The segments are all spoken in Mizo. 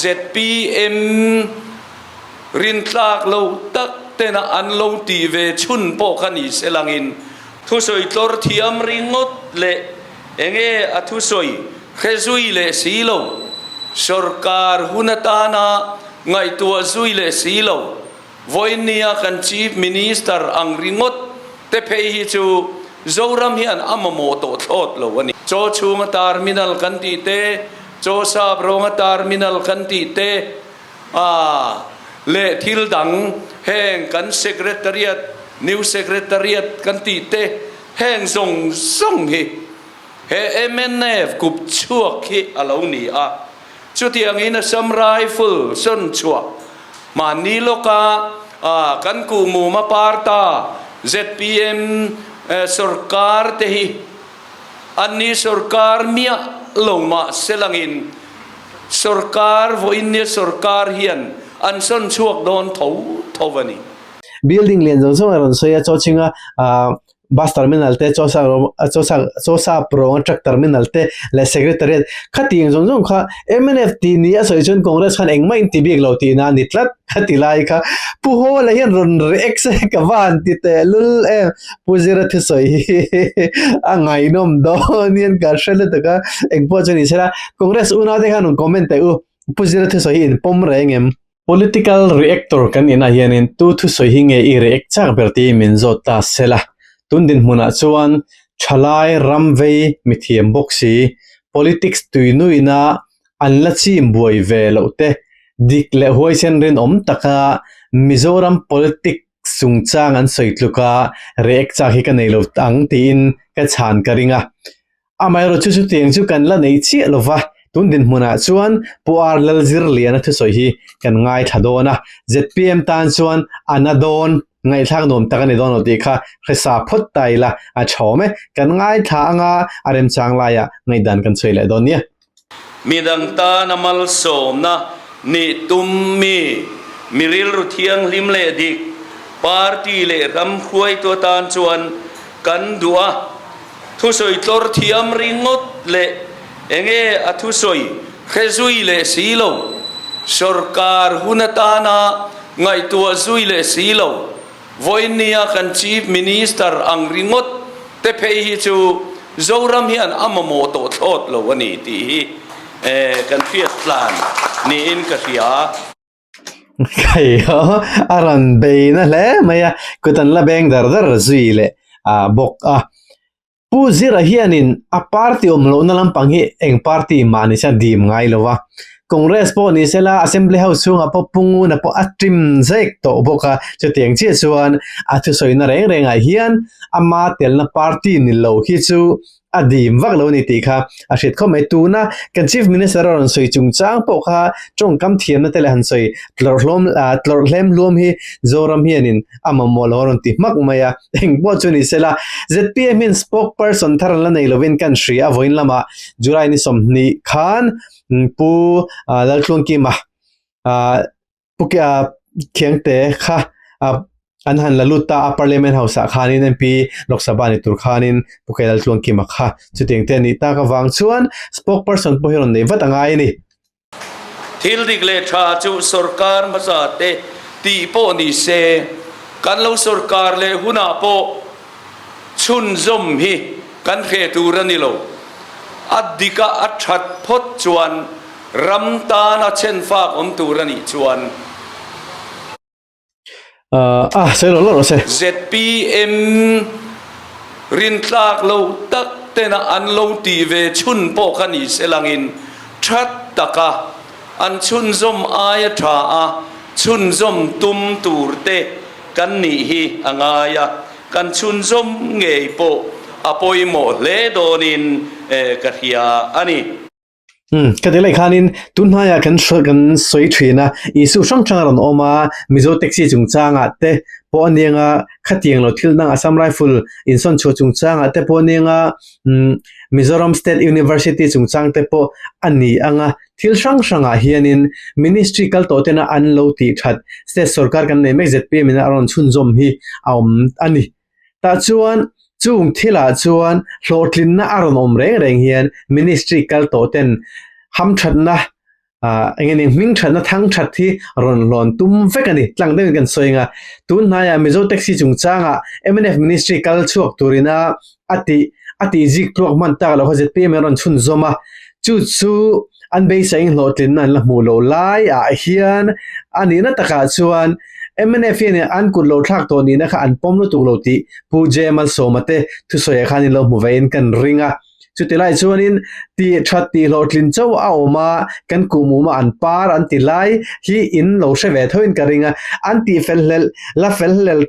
ZPM rintlak lo tak tena an lo tih ve chhun pawh kha ni se langin thusawi tlawr thiam ringawt leh enge a thusawi hre zui leh si lo, sawrkar hun atana ngaihtuah zui leh si lo. Vawinia kan Chief Minister ang ringawt te phei hi chu Zoram hian a mamawh tawh thlawt lo a ni. Chaw chhunga terminal kan tih te, chaw sap rawnga terminal kan tih te, ah leh thil dang heng kan Secretariat, New Secretariat kan tih te, heng zawng zawng hi he mnf kup chhuak hi a lo ni a. Chutiangin Assam Rifle sawn chhuah mahni lawka kan kuhmuma parta zpm sorkar te hi anni sorkar miah lo mah selangin sorkar vawiinnia sorkar hian an sawn chhuak dawn tho tho a ni. Building lian zawng zawng a rawn sawi a, chaw chhinga Bus terminal te chaw sa chaw sa chaw sa rawng a truck terminal te leh secretariat khatiang zawng zawng kha mnf tih ni a sawi chuan Congress khan engmah in ti bik lo tihna a ni tlat a ti lai kha Pu Hawla hian rawn react se ka va han ti teh lul em Pu Zira thusawi hi a ngaihnawm dawn hian ka hre lutuk a engpawh chu ni sela Congress unau te khan rawn comment teh u Pu Zira thusawi hi in pawm reng em? Political reactor kan inah hianin tu thusawi hi nge i react chak ber tiin min zawt ta sela. Tun dinhmunah chuan thalai ram vei mithiam bawk si, politics tuinuina an la chim buai ve loh te, dik leh huaisen rinawm taka Mizoram politics chungchang an sawi tluka react chak hi ka nei lo ang tiin ka chhan ka ring a. Amaherawh chu chutiang chu kan la nei chiah lo va, tun dinhmunah chuan Pu R Lalzirliana thusawi hi kan ngaithla dawn a, zpm tan chuan a na dawn, ngaihthlak nuam tak a ni dawn lo tih kha hresa phawt ta ila a tha awm e. Kan ngaithla anga a remchang laiah ngaihdan kan sawi leh dawn nia. Midang tana malsawmna nih tum mi, mi rilru thianghlim leh dik, party leh ram hruaitu atan chuan kan duh a. Thusawi tlawr thiam ringawt leh enge a thusawi hre zui leh si lo, sawrkar hun atana ngaihtuah zui leh si lo, vawinia kan Chief Minister ang ringawt te phei hi chu Zoram hian a mamawh tawh thlawt lo a ni tih hi kan hriat tlan niin ka hria. Kai ho a rawn bei na hle mai a, kut an la beng dar dar zui leh ah bawk a. Pu Zira hianin a party awm lohna lampang hi eng party mah ni se a dim ngai lo va. Congress pawh ni sela Assembly House chhungah pawh Pu Nguna pawh a trim zek tawh bawk a, chutiang chiah chuan a thusawina reng rengah hian ama telna party ni lo hi chu a dim vak lo a ni tih kha a hriat khawp mai. Tuna kan Chief Minister a rawn sawi chungchang pawh kha tawngkam thiamna te leh han sawi tlawrh hlawm ah tlawrh hlem hluam hi Zoram hianin a mamawh lo a rawn ti hmak mai a, eng pawh chu ni sela zpm hian spokesperson thar an la nei lovin kan hria a vawiin lamah July ni 20 khan Pu Laltluangkima ah Pu Khiangte kha an han la lut ta a, Parliament House ah khanin MP Lok Sabha ni tur khanin Pu Kailal Tluangkima kha chutiang te a nih tak avang chuan spokesperson pawh hi rawn nei vat a ngai a ni. Thil dik leh tha chu sorkar hmasa te tih pawh ni se, kan lo sorkar leh hunah pawh chhunzawm hi kan hreh tur a ni lo. A dika a that phawt chuan Ram tana chhen fak awm tur a nih chuan. Ah, sawi lo lo rawh se. Zpm rintlak lo tak tena an lo tih ve chhun pawh kha ni se langin that taka an chhunzawm aia tha a chhunzawm tum tur te kan nih hi a ngai a, kan chhunzawm ngei pawh a pawimawh hle dawnin ka hria a ni. Umm ka ti lai khanin tun hnaiah kan hruai kan sawi thin a, Isu hrang hrang a rawn awm a, Mizo taxi chungchangah te pawh a niang a, khatiang lo thil dang Assam Rifle insawn chhuah chungchangah te pawh a niang a, umm Mizoram State University chungchang te pawh a ni ang a, thil hrang hrangah hianin Ministry kal tawh tena an lo tih that State sorkar kan nei mek zpm in a rawn chhunzawm hi a awm a ni. Tah chuan chung thilah chuan hlawhtlinna a rawn awm reng reng hian ministry kal tawh ten hamthatna Eng nge hming thatna thang that hi rawn hlawn tum vek a ni. Tlang deuhin kan sawi ang a, tun hnaiah Mizo Taxi chungchangah mnf Ministry kal chhuak turina a tih a tih zik tluak hman tak loh kha zpm in a rawn chhunzawm a, chu chu an beisain hlawhtlinna an la hmuh loh laiah hian a nihna takah chuan mnf hian an kut lo thlak tawh nihna kha an pawm lutuk lo tih Pu J Malsawma te thusawiah khan in lo hmu vein kan ring a. Chutilai chuanin tih that tih hlawhtlin chauh a awm a, kan kuhmum a an par an ti lai hi in lo hre ve thoin ka ring a, an tih fel hlelh la fel hlel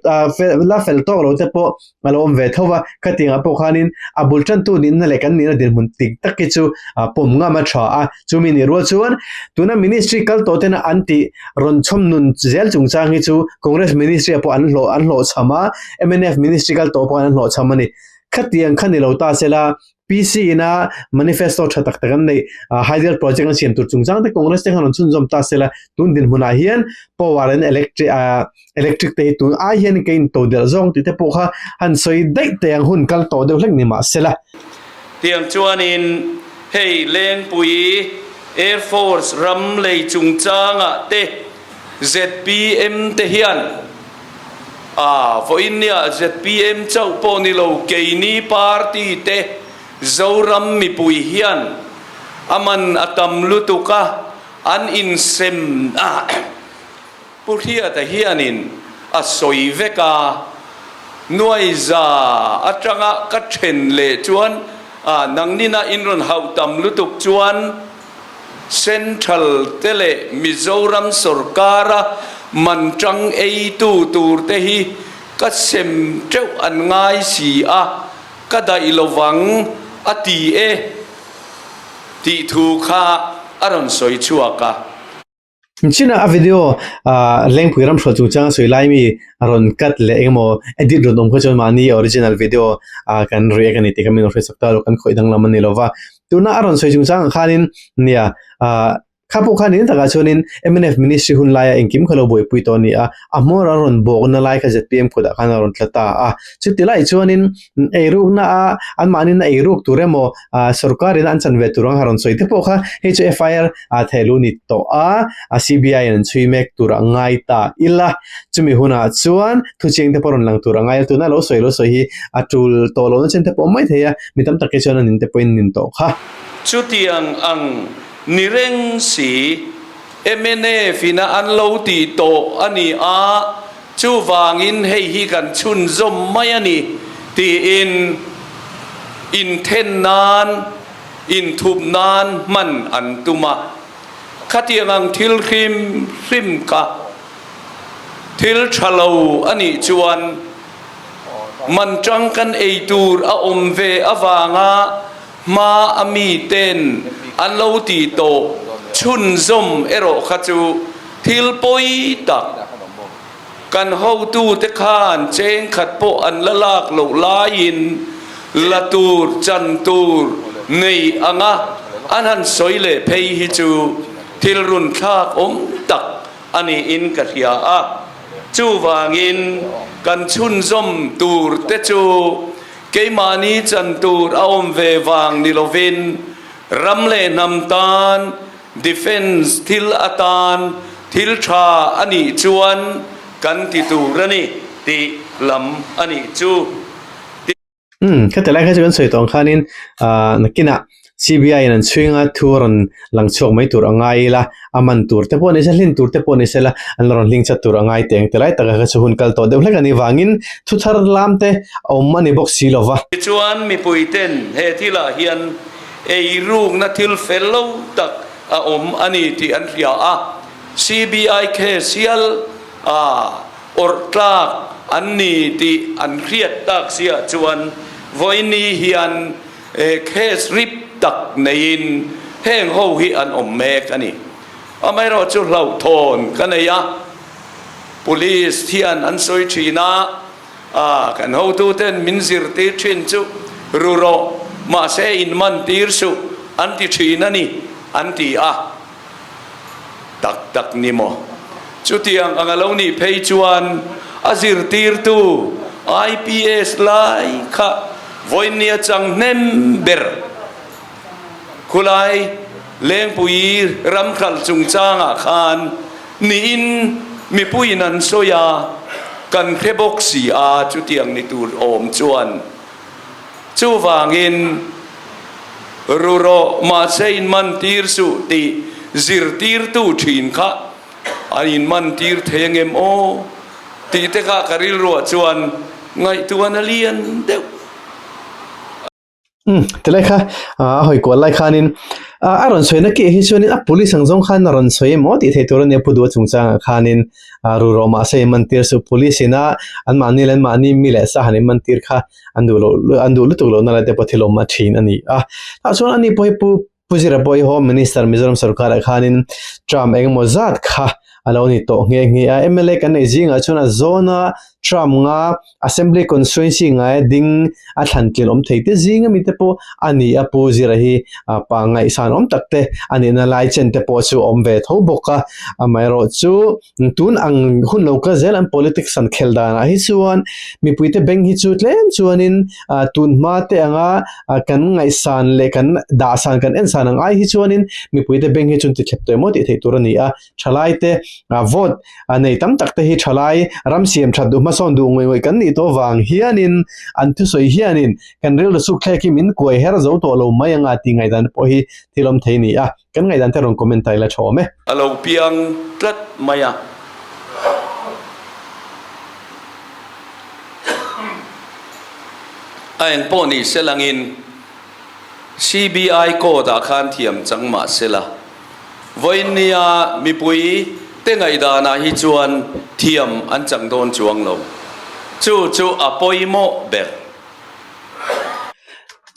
la fel tawk lo te pawh a lo awm ve tho va, khatiangah pawh khanin a bul tantu nihna leh kan nihna dinhmun tik tak hi chu pawm ngam a tha a, chumi nih rual chuan tuna ministry kal tawh tena an tih rawn chhawm nun zel chungchang hi chu Congress ministry ah pawh an hlawh an hlawhchham a, mnf ministry kal tawh pawh an hlawhchham a ni. Khatiang kha ni lo ta sela, PC ina manifesto tha tak tak an neih, hydel project an siam tur chungchang te Congress te khan rawn chhunzawm ta sela, tun dinhmunah hian power and electric electric te hi tun ai hian ka in to delh zawng tih te pawh kha han sawi daih teh ang hun kal tawh deuh hlek ni mah sela. Tiang chuanin hei Lengpui Air Force ram lei chungchangah te zpm te hian A, vawiin nia zpm chauh pawh ni lo keini party te Zoram mipui hian a man a tam lutuk a, an insem a, Pu Hriata hianin a sawi vek a, nuaiza atanga ka then leh chuan a, nangnina in rawn hauh tam lutuk chuan Central te leh Mizoram sorkara man tang eitu tur te hi ka sem teuh an ngai si a, ka daih lovang a ti e tih thu kha a rawn sawi chhuak a. China a video Lengpui ram hrual chungchanga sawi lai mi a rawn cut leh engemaw edit rawn awm kha chuan mahni original video kan react a ni tih kha min rawn hriatsak ta lo, kan khawih danglam a ni lova. Tuna a rawn sawi chungchang ang khanin nia ah kha pawh khan in takah chuanin mnf ministry hun laia engkim kha lo buaipui tawh a ni a, a hmawr a rawn bawkna lai kha zpm kutah khan a rawn tla ta a. Chuti lai chuanin eirukna a anmahnin a eiruk tur emaw ah sorkarin an chan ve tur ang a rawn sawi te pawh kha hei chu FIR ah thehluh ni tawh a, a CBI in an chhui mek tur a ngai ta ila. Chumi hunah chuan thuchiang te pawh rawn lang tur a ngai a, tuna lo sawi lo sawi hi a tul tawh lohna chen te pawh mai thei a, mi tam tak hi chuan a nin te pawhin nin tawh kha. Chutiang ang ni reng si, mnf ina an lo tih tawh a ni a, chuvangin hei hi kan chhunzawm mai a ni tiin inthen nan, inthup nan hman an tum a. Khatiang ang thil hrim hrim kha thil tha lo a nih chuan man tang kan ei tur a awm ve avanga hma a mi ten an lo tih tawh chhunzawm erawh kha chu thil pawi tak kan hotute khan cheng khat pawh an la lak loh laiin la tur chan tur nei anga an han sawi leh phei hi chu thil runthlak awm tak a niin ka hria a. Chuvangin kan chhunzawm tur te chu keimahni chan tur a awm ve vang ni lovin ram leh hnam tan Defence thil atan thil tha a nih chuan kan ti tur a ni tih lam a nih chu. Umm, khati lai kha chu kan sawi tawh ang khanin ah nakinah CBI in an chhuinga thu a rawn lang chhuak mai tur a ngai ila, a man tur te pawh ni se, hlin tur te pawh ni se la, an la rawn hling chat tur a ngai teh ang ti lai taka kha chu hun kal tawh deuh hlek a nih vangin thu thar lam te a awm a ni bawk si lova. Tichuan mipuiten he thilah hian Eirukna thil fel lo tak a awm a ni tih an hria a, CBI case hial a awrh tlak an ni tih an hriat tak siah chuan vawiini hian case rip tak neiin heng ho hi an awm mek a ni. Amaherawhchu hlauhthawn ka nei a, Police hian an sawi thin a, A, kan hotuten min zirtir thin chu ru rawh, mahse in man tir suh an ti thin a ni, an ti a. Tak tak ni maw? Chutiang ang a lo nih phei chuan a zirtirtu IPS lai kha vawinia chang hnem ber khulai. Lengpui ramhralh chungchangah khan niin mipuiin an sawi a, kan hre bawk si a, chutiang ni tur awm chuan. Chuvangin, ru rawh, mahse inmantir suh tih zirtirtu thin kha an inmantir thei angem aw tih te kha ka rilruah chuan ngaihtuahna lian deuh. Umm tilai kha a hawi kual lai khanin a rawn sawi na keh hi chuanin a police ang zawng khan a rawn sawi emaw tih theih tur a nia Pu Duha chungchangah khanin ru rawh mahse inmantir suh police ina anmahni leh anmahni mi leh sa han inmantir kha an duh loh an duh lutuk lohna lai te pawh thil awm a thin a ni a tah chuan ani pawh hi Pu Pu Zira pawh hi Home Minister Mizoram sorkarah khanin term engemaw zat kha a lo ni tawh nghe nghe a mla kan neih zingah chuan a zawna term nga Assembly Constituency ngaia ding a thlan tlin awm thei te zing ami te pawh a ni a Pu Zira hi pa ngaihsan awm tak te a nihna lai chen te pawh chu awm ve tho bawk a amaherawh chu tun ang hun lo kal zel an politics an khel danah hi chuan mipui te beng hi chu tlem chuanin tun hma te anga kan ngaihsan leh kan dahsan kan en san ang ai hi chuanin mipui te beng hi chu an ti thlep tawh emaw tih theih tur a ni a thalai te vote a nei tam tak te hi thalai ram siam that duh hmasawn duh ngawih ngawih kan nih tawh vang hianin an thusawi hianin kan rilru suk thlek hi min kuai her zo tawh lo mai anga tih ngaihdan pawh hi thil awm thei a ni a, kan ngaihdan te rawn comment ta ila tha awm e. A lo piang tlat mai a. A eng pawh ni se langin CBI court ah khan thiam chang mah se la. Vawiinnia mipui te ngaihdanah hi chuan thiam an chang dawn chuang lo. Chu chu a pawimawh ber.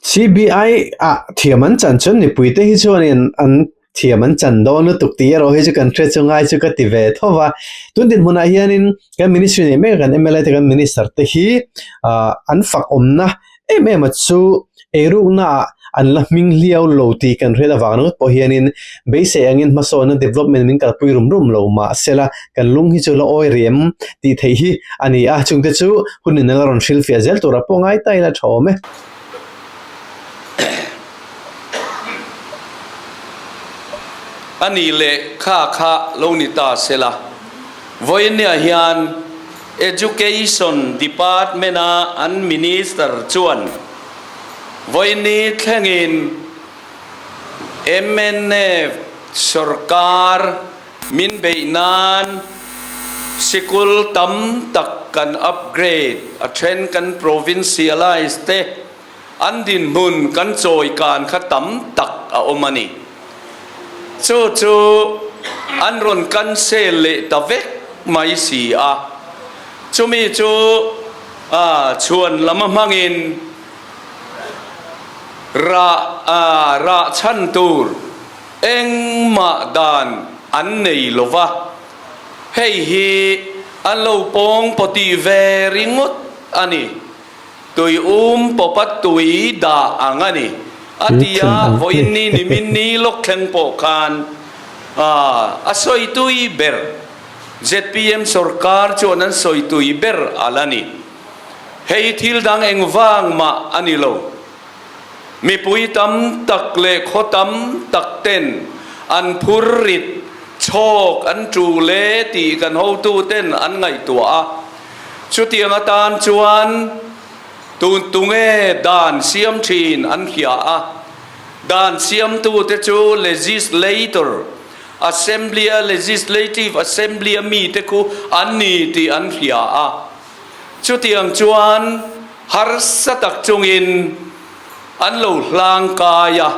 CBI ah thiam an chan chuan mipui te hi chuanin an thiam an chan dawn lutuk tih erawh hi chu kan hre chu ngai chu ka ti ve tho va. Tun dinhmunah hianin kan ministry nei mek a kan mla te kan minister te hi ah an fak awmna em em a chu eirukna ah an la hming hliau lo tih kan hriat avang ringawt pawh hianin beisei angin hmasawnna development min kalpui rum rum lo mahsela kan lung hi chu la awi rem tih theih hi a ni a, chungte chu hun in a la rawn hrilhfiah zel tura pawh ngai ta ila tha awm e. A nih leh kha kha lo ni ta sela vawiinniah hian Education Department-a an Minister chuan vawiini thlengin mnf sorkar min beih nan sikul tam tak kan upgrade, a then kan provincialize te an dinhmun kan chawi kan kha tam tak a awm a ni. Chu chu an rawn cancel leh ta vek mai si a. Chumi chu chhuan lama hmangin rah rah chhan tur engmah dan an nei lo va. Hei hi an lo pawng pawtih ve ringawt a ni. Tui um pawpa tui dah ang a ni, a ti a, vawiin ni nimin ni lawk thleng pawh khan a sawi tui ber. Zpm sorkar chuan an sawi tui ber a la ni. Hei thil dang engvang mah a ni lo. Mipui tam tak leh khaw tam tak ten an phur rit chhawk an tul e tih kan hotu ten an ngaihtuah a. Chutiang atan chuan tun tunge dan siam thin an hria a. Dan siamtute chu legislator, Assembly-a Legislative Assembly-a mite khu an ni tih an hria a. Chutiang chuan harsa tak chungin an lo hlang kai a,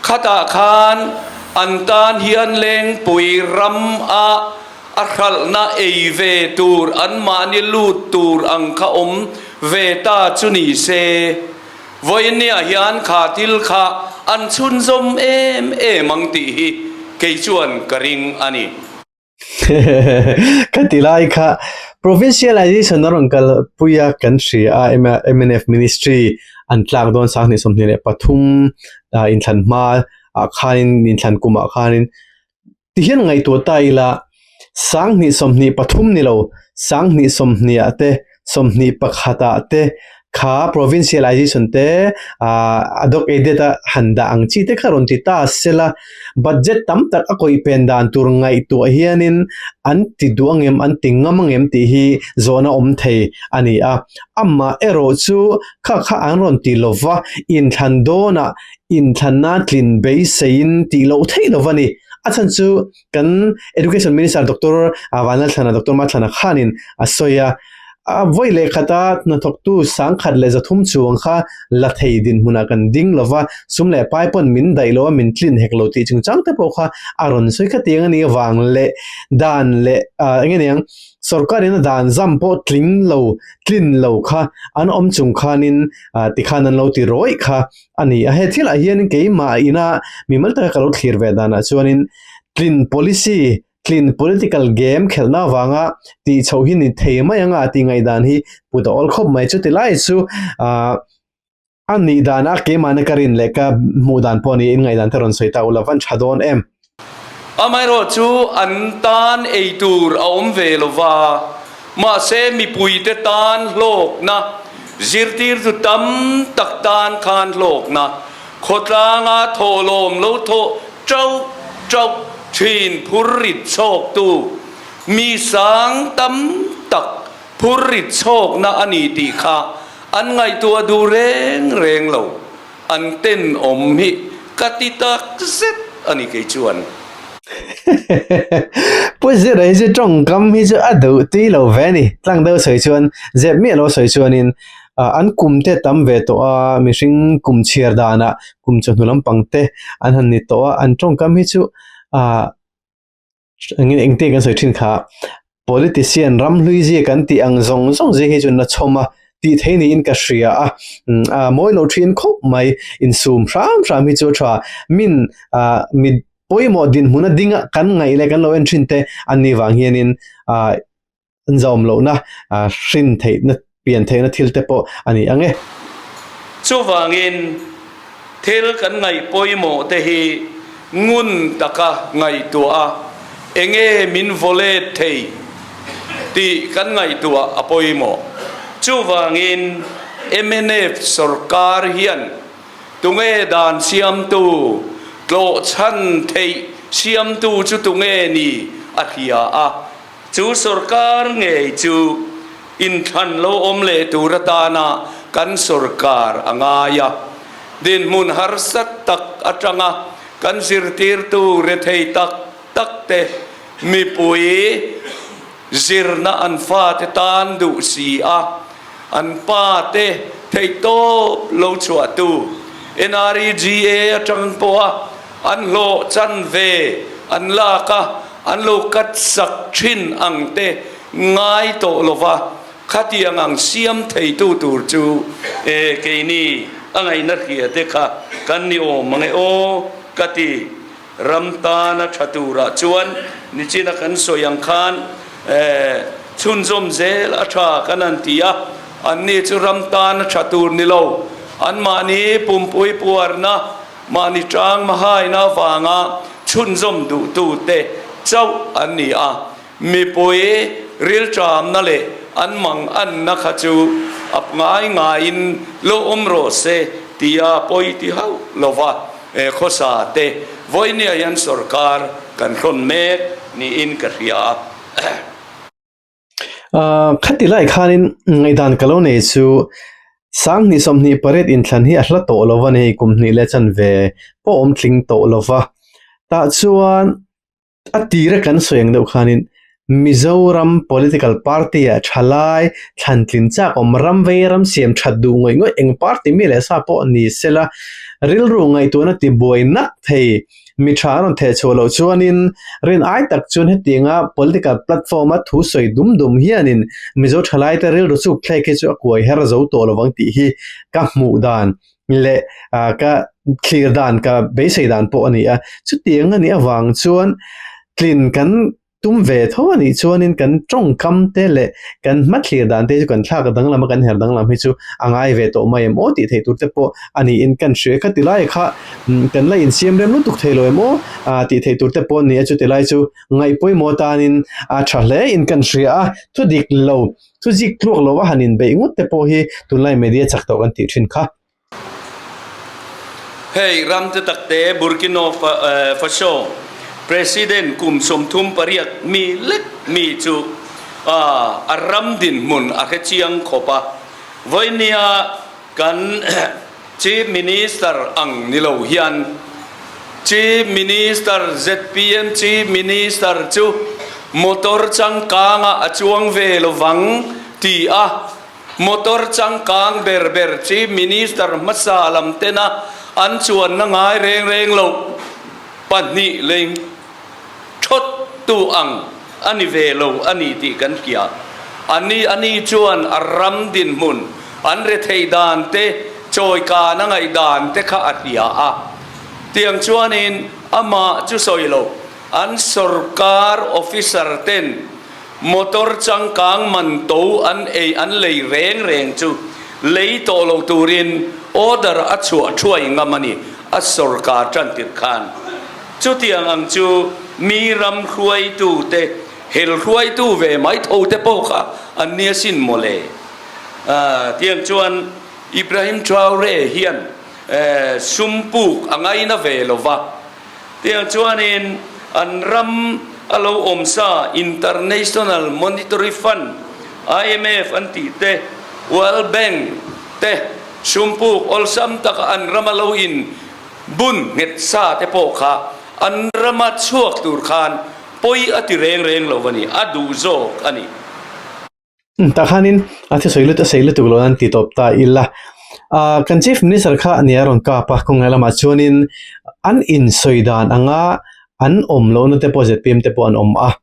khatah khan an tan hian Lengpui ram a a hralhna ei ve tur anmahni lut tur ang kha awm ve ta chu ni se, vawiinniah hian kha thil kha an chhunzawm em em ang tih hi kei chuan ka ring a ni. Ka ti lai kha Provincialization a rawn kal pui a kan hria a mnf ministry an tlak dawn sanghnih 23 inthlan hma ah khanin inthlan kumah khanin tihian ngaihtuah ta ila sanghnih 23 ni lo sanghnih 20 ah te 21 ah te. Kha provincialization te ad hoc aided a han dah ang chi te kha rawn ti ta sela, budget tam tak a kawih pen dan tur ngaihtuah hianin an ti duh ang em, an ti ngam ang em tih hi zawhna awm thei a ni a. Amah erawh chu kha kha an rawn ti lova, inthlan dawnah inthlanna tlin beiseiin tih loh theih lova ni. A chhan chu kan Education Minister Doctor Vanlalthlana, Doctor Mathlana khanin a sawi a. A vawi leh khata hnathawktu 1300 chuang kha la thei dinhmunah kan ding lo va, sum leh pai pawn min daih lo a, min tlin hek lo tih chungchang te pawh kha a rawn sawi kha tiang a nih avang leh dan leh eng nge niang sorkarin a dan zam pawh tling lo tlin lo kha an awm chung khanin tikhan an lo ti rawih kha a ni a. He thilah hianin keimah ina mimal taka ka lo thlir ve danah chuanin tlin policy Tlin political game khelhna avanga tih chhoh hi ni thei mai anga tih ngaihdan hi put a awl khawp mai. Chuti lai chu ah a nih dana keimahna ka rin leh ka hmuh dan pawh a ni in ngaihdan te rawn sawi ta ula van tha dawn em. Amaherawhchu an tan ei tur a awm ve lo va, mahse mipuite tan hlawkna, zirtirtu tam tak tan khan hlawkna, Khawtlanga thawhlawm lo thawh chauh chauh thin phurrit chhawktu mi sang tam tak phurrit chhawkna a ni tih kha an ngaihtuah duh reng reng lo. An tenawm hi ka ti tak zet a ni kei chuan. Pu Zira hi chu tawngkam hi chu a duh tui lo ve a ni. Tlang deuh sawi chuan zep miah lo sawi chuanin An kum te tam ve tawh a, mihring kum chhiar danah kum chawhnu lampang te an han ni tawh a, an tawngkam hi chu ah eng nge engte kan sawi thin kha politician ram hlui zia kan tih ang zawng zawng zia hi chu na chhawm a tih theih niin ka hria a, a mawi lo thin khawp mai insum hram hram hi chu a tha min ah mi pawimawh dinhmun a ding a kan ngaih leh kan lo en thin te an nih vang hianin ah. An zawm lohna hrin theihna, pian theihna thil te pawh a ni ang e. Chuvangin, thil kan ngaih pawimawh te hi ngun taka ngaihtuah a, enge min vawlet thei tih kan ngaihtuah a pawimawh. Chuvangin, mnf sorkar hian tunge dan siamtu, tlawhchhan theih siamtu chu tunge ni a hria a. Chu sorkar ngei chu inthlan lo awm leh tur atana kan sorkar a ngai a. Dinhmun harsa tak atanga kan zirtirtu rethei tak tak te mipui zirna an fate tan duh si a, an pa te theihtawp lo chhuahtu NREGA atang pawha an hlawh chanve an lak a, An lo cut sak thin ang te ngai tawh lova, khatiang ang siam theitu tur chu e keini a ngaihna hria te kha kan ni awm ang e aw ka ti. Ram tana tha turah chuan nichina kan sawi ang khan e chhunzawm zel a tha kan han ti a, anni chu ram tana tha tur ni lo, anmahni pumpui puarna Mahni tang mahaina avanga chhunzawm duhtute chauh an ni a, mipui rilṭamna leh an manganna kha chu a ngai ngaiin lo awm rawh se tia pawi ti hauh lova khawsa te vawinia hian sorkar kan hrawn mek niin ka hria. Khati lai khanin ngaihdan ka lo nei chu 2028 inthlan hi a hla tawh lo va ni, kum hnih leh chanve pawh awm tling tawh lo va. Tah chuan a tira kan sawi ang deuh khanin Mizoram political party ah thalai thlan tlin chak awm ram vei ram siam that duh ngawih ngawih eng party mi leh sa pawh ni sela rilru ngaihtuahna tibuai nak thei Mi tha a rawn theh chhuah loh chuanin rin ai tak chuan hetianga political platform a thu sawi dum dum hianin Mizo thalaite rilru chuk thlek hi chu a kuai her zo tawh lovang tih hi ka hmuh dan leh ka thlir dan ka beisei dan pawh a ni a. Chutiang a nih avang chuan tlin kan. tum ve tho a nih chuanin kan tawngkam te leh kan hmathlir dan te chu kan thlak danglam a kan her danglam hi chu a ngai ve tawh mai em aw tih theih tur te pawh a niin kan hria kha tilai kha kan la insiam rem lutuk thei lo em aw ah tih theih tur te pawh a ni a chuti lai chu ngaih pawimawh tanin a tha hle in kan hria a thu dik lo thu zik tluak lo a han inbeih ngawt te pawh hi tunlai media chak tawh kan tih thin kha. Hei ram te takte Burkina Faso President kum 38 mi lek mi chu a ram dinhmun a hre chiang khawp a. Vawinia kan Chief Minister ang ni lo hian Chief Minister zpm Chief Minister chu motor changkangah a chuang ve lovang ti a Motor changkang ber ber Chief Minister hmasa lam tena an chuanna ngai reng reng loh pahnih leng thawt tu ang a ni ve lo a ni tih kan hria. A ni a ni chuan a ram dinhmun an retheih dan te chawikan a ngaih dan te kha a hria a. Tiang chuanin amah chu sawi loh an sorkar officer ten Motor changkang man to an ei an lei reng reng chu lei tawh lo turin order a chhuah thuai ngam a ni, a sorkar tan tirh khan. Chutiang ang chu mi ram hruaitu te, hel hruaitu ve mai tho te pawh kha an nia sin mawle. Tiang chuan Ibrahim Traore hian sum puk a ngaina ve lo va. Tiang chuanin an ram a lo awm sa International Monetary Fund, IMF an tih te, World Bank te sumpuk awlsam taka an rama lo in bun nghet sa te pawh kha an rama chhuak tur khan pawi a ti reng reng lo a ni, a duh zawk a ni. Tah khanin a thusawi lut a sawi lutuk lo an ti tawp ta ila. Ah kan Chief Minister kha a nia rawn kap a, kawngah lamah chuanin an insawi dan anga an awm lohna te pawh zpm te pawh an awm a.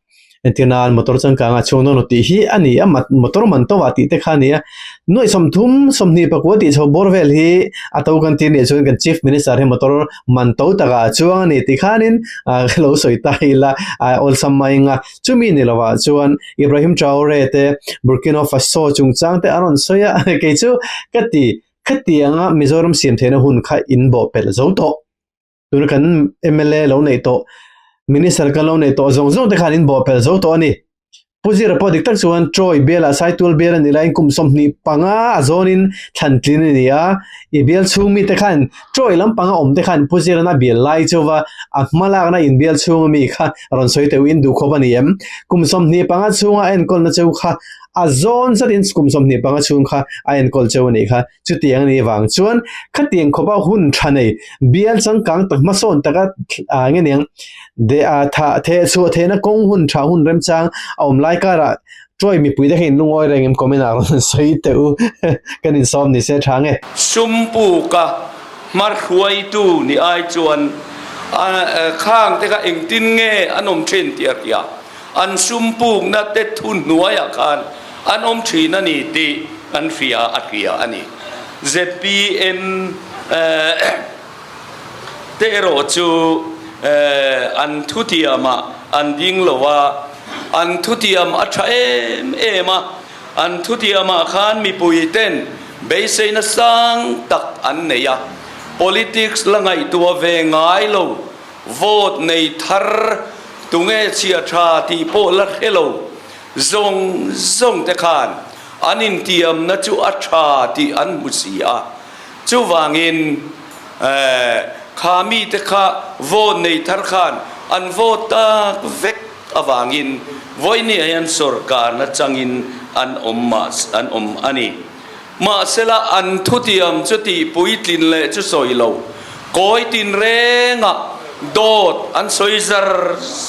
Entir nan motor changkanga chhung dawn lo tih hi a ni a, motor man tawh ah tih te kha a ni a. Nuaih 30, 24 tih chho bawr vel hi a to kan tir nih chuan kan Chief Minister hi motor man to takah a chuang a ni tih khanin ah lo sawi ta ila a awlsam mai ang a. Chumi ni lovah chuan Ibrahim Traore te Burkina Faso chungchang te a rawn sawi a, kei chu ka ti khatianga Mizoram siam theihna hun kha in bawh pelh zo tawh. Tuna kan mla lo neih tawh, Minister kan lo neih tawh zawng zawng te khan in bawh pelh zo tawh a ni. Pu Zira pawh dik tak chuan Troy bialah Saitual bial a nih laiin kum 25 a zawnin thlan tlin a ni a, i bial chhung mite khan Troy lampanga awm te khan Pu Zira'n a bial lai chauva a hmalakna inbial chhunga mi kha rawn sawi teuh in duh khawp a ni em? Kum 25 chhunga a enkawlna cheu kha a zawn zatin kum 25 chhung kha a enkawl cheu a nih kha. Chutiang a nih vang chuan khatiang khawpa hun tha nei bial changkang tak hmasawn taka ah nge niang de ah tha theh chhuah theihna kawng hun tha hun remchang a awm lai karah Troy mipui te kha in lungawi reng em comment ah rawn sawi teh u kan insawm ni se tha nge. Sumpuka hmarhruaitu ni ai chuan khang te kha engtin nge an awm thin tih a hria. An sumpukna te thu hnuaiah khan an awm thin a ni tih an hria a hria a ni. Zpm te erawh chu an thutiamah an ding lo a, an thutiam a tha em em a, an thutiamah khan mipui ten beiseina sang tak an nei a, politics la ngaihtuah ve ngai lo, vote nei thar tunge chhia tha tih pawh la hre lo zawng zawng te khan an intiamna chu a tha tih an hmu si a. Chuvangin kha mite kha vote nei thar khan an vote tak vek avangin vawinia hian sorkarna changin an awm mah an awm a ni. Mahsela an thutiam chu tih puitlin leh chu sawi lo, kawi tinrengah dawt an sawi zar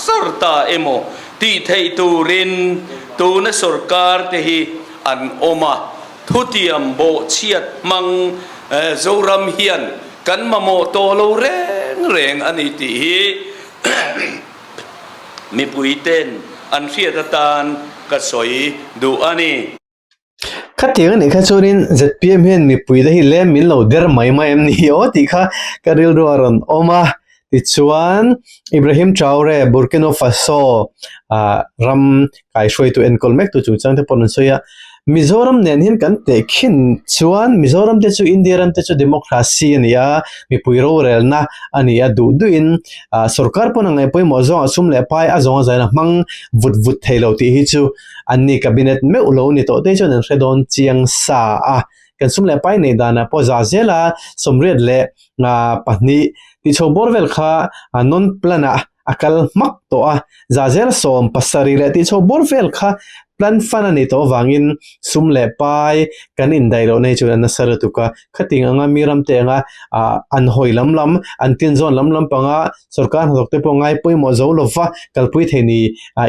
zar ta emaw tih theih turin tuna sorkar te hi an awm a. Thutiam bawhchhiat hmang Zoram hian kan mamawh tawh lo reng reng a ni tih hi mipuiten an hriat atan ka sawi duh a ni. Khatiang a nih kha chuanin zpm hian mipuite hi lem min lo der mai mai em ni aw tih kha ka rilru a rawn awm a. Tichuan, Ibrahim Traore, Burkina Faso ram kaihruaitu enkawl mektu chungchang te pawh an sawi a. Mizoram nen hian kan tehkhin chuan Mizoram te chu India ram te chu democracy a ni a, mipui rorelna a ni a, duh duhin sorkar pawn a ngaih pawimawh zawngah sum leh pai a zawng a zain a hmang vut vut thei lo tih hi chu anni cabinet meuh lo ni tawh te chuan an hre dawn chiang sa a. Kan sum leh pai neih danah pawh za zela 32 tih chho bawr vel kha non plan ah a kal hmak tawh a, za zel 70 leh tih chho bawr vel kha plan fund a nih tawh avangin sum leh pai kan indaih lohna hi chuan a nasa lutuk a, khating anga mi ram te anga an hawi lam lam, an tinzawn lam lam panga sorkar hnathawk te pawh ngai pawimawh zo lova kalpui thei ni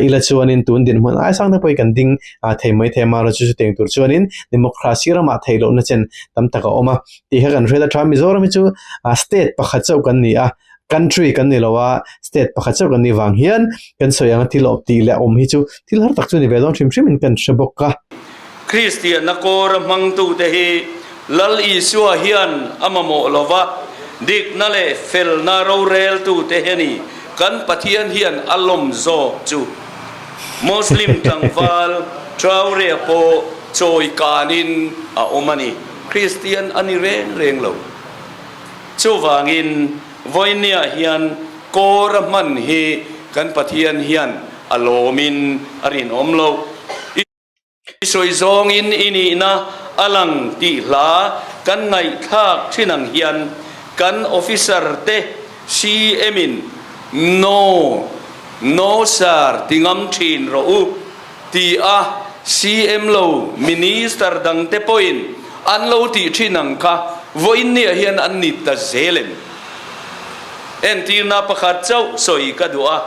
ila chuanin tun dinhmun ai sang te pawh hi kan ding thei mai thei a, amaherawhchu chutiang tur chuanin democracy ramah theih lohna chen tam tak a awm a. Tih kha kan hriat a tha. Mizoram hi chu state pakhat chauh kan ni a, country kan ni lo a, state pakhat chauh kan nih vang hian kan sawi anga thil awm tih leh awm hi chu thil har tak chu ni ve dawn hrim hrimin kan hre bawk a. Kristianna kawra hmangtute hi Lal Isua hian a mamawh lo va, dikna leh felna roreltute hi a ni. Kan Pathian hian a lawm zawk chu. Muslim tlangval Traore pawh chawi kanin a awm a ni. Kristian a ni reng reng lo. Chuvangin vawinia hian kawr a hman hi kan Pathian hian a lawmin a rinawm lo. I sawi zawngin i nihna a lang tih hla kan ngaihthlak thin ang hian kan officer te CM in No, no sir ti ngam thin rawh u. Ti a CM lo Minister dangte pawhin an lo tih thin ang kha vawiinniah hian an ni ta zel em? Entirna pakhat chauh sawi ka duh a,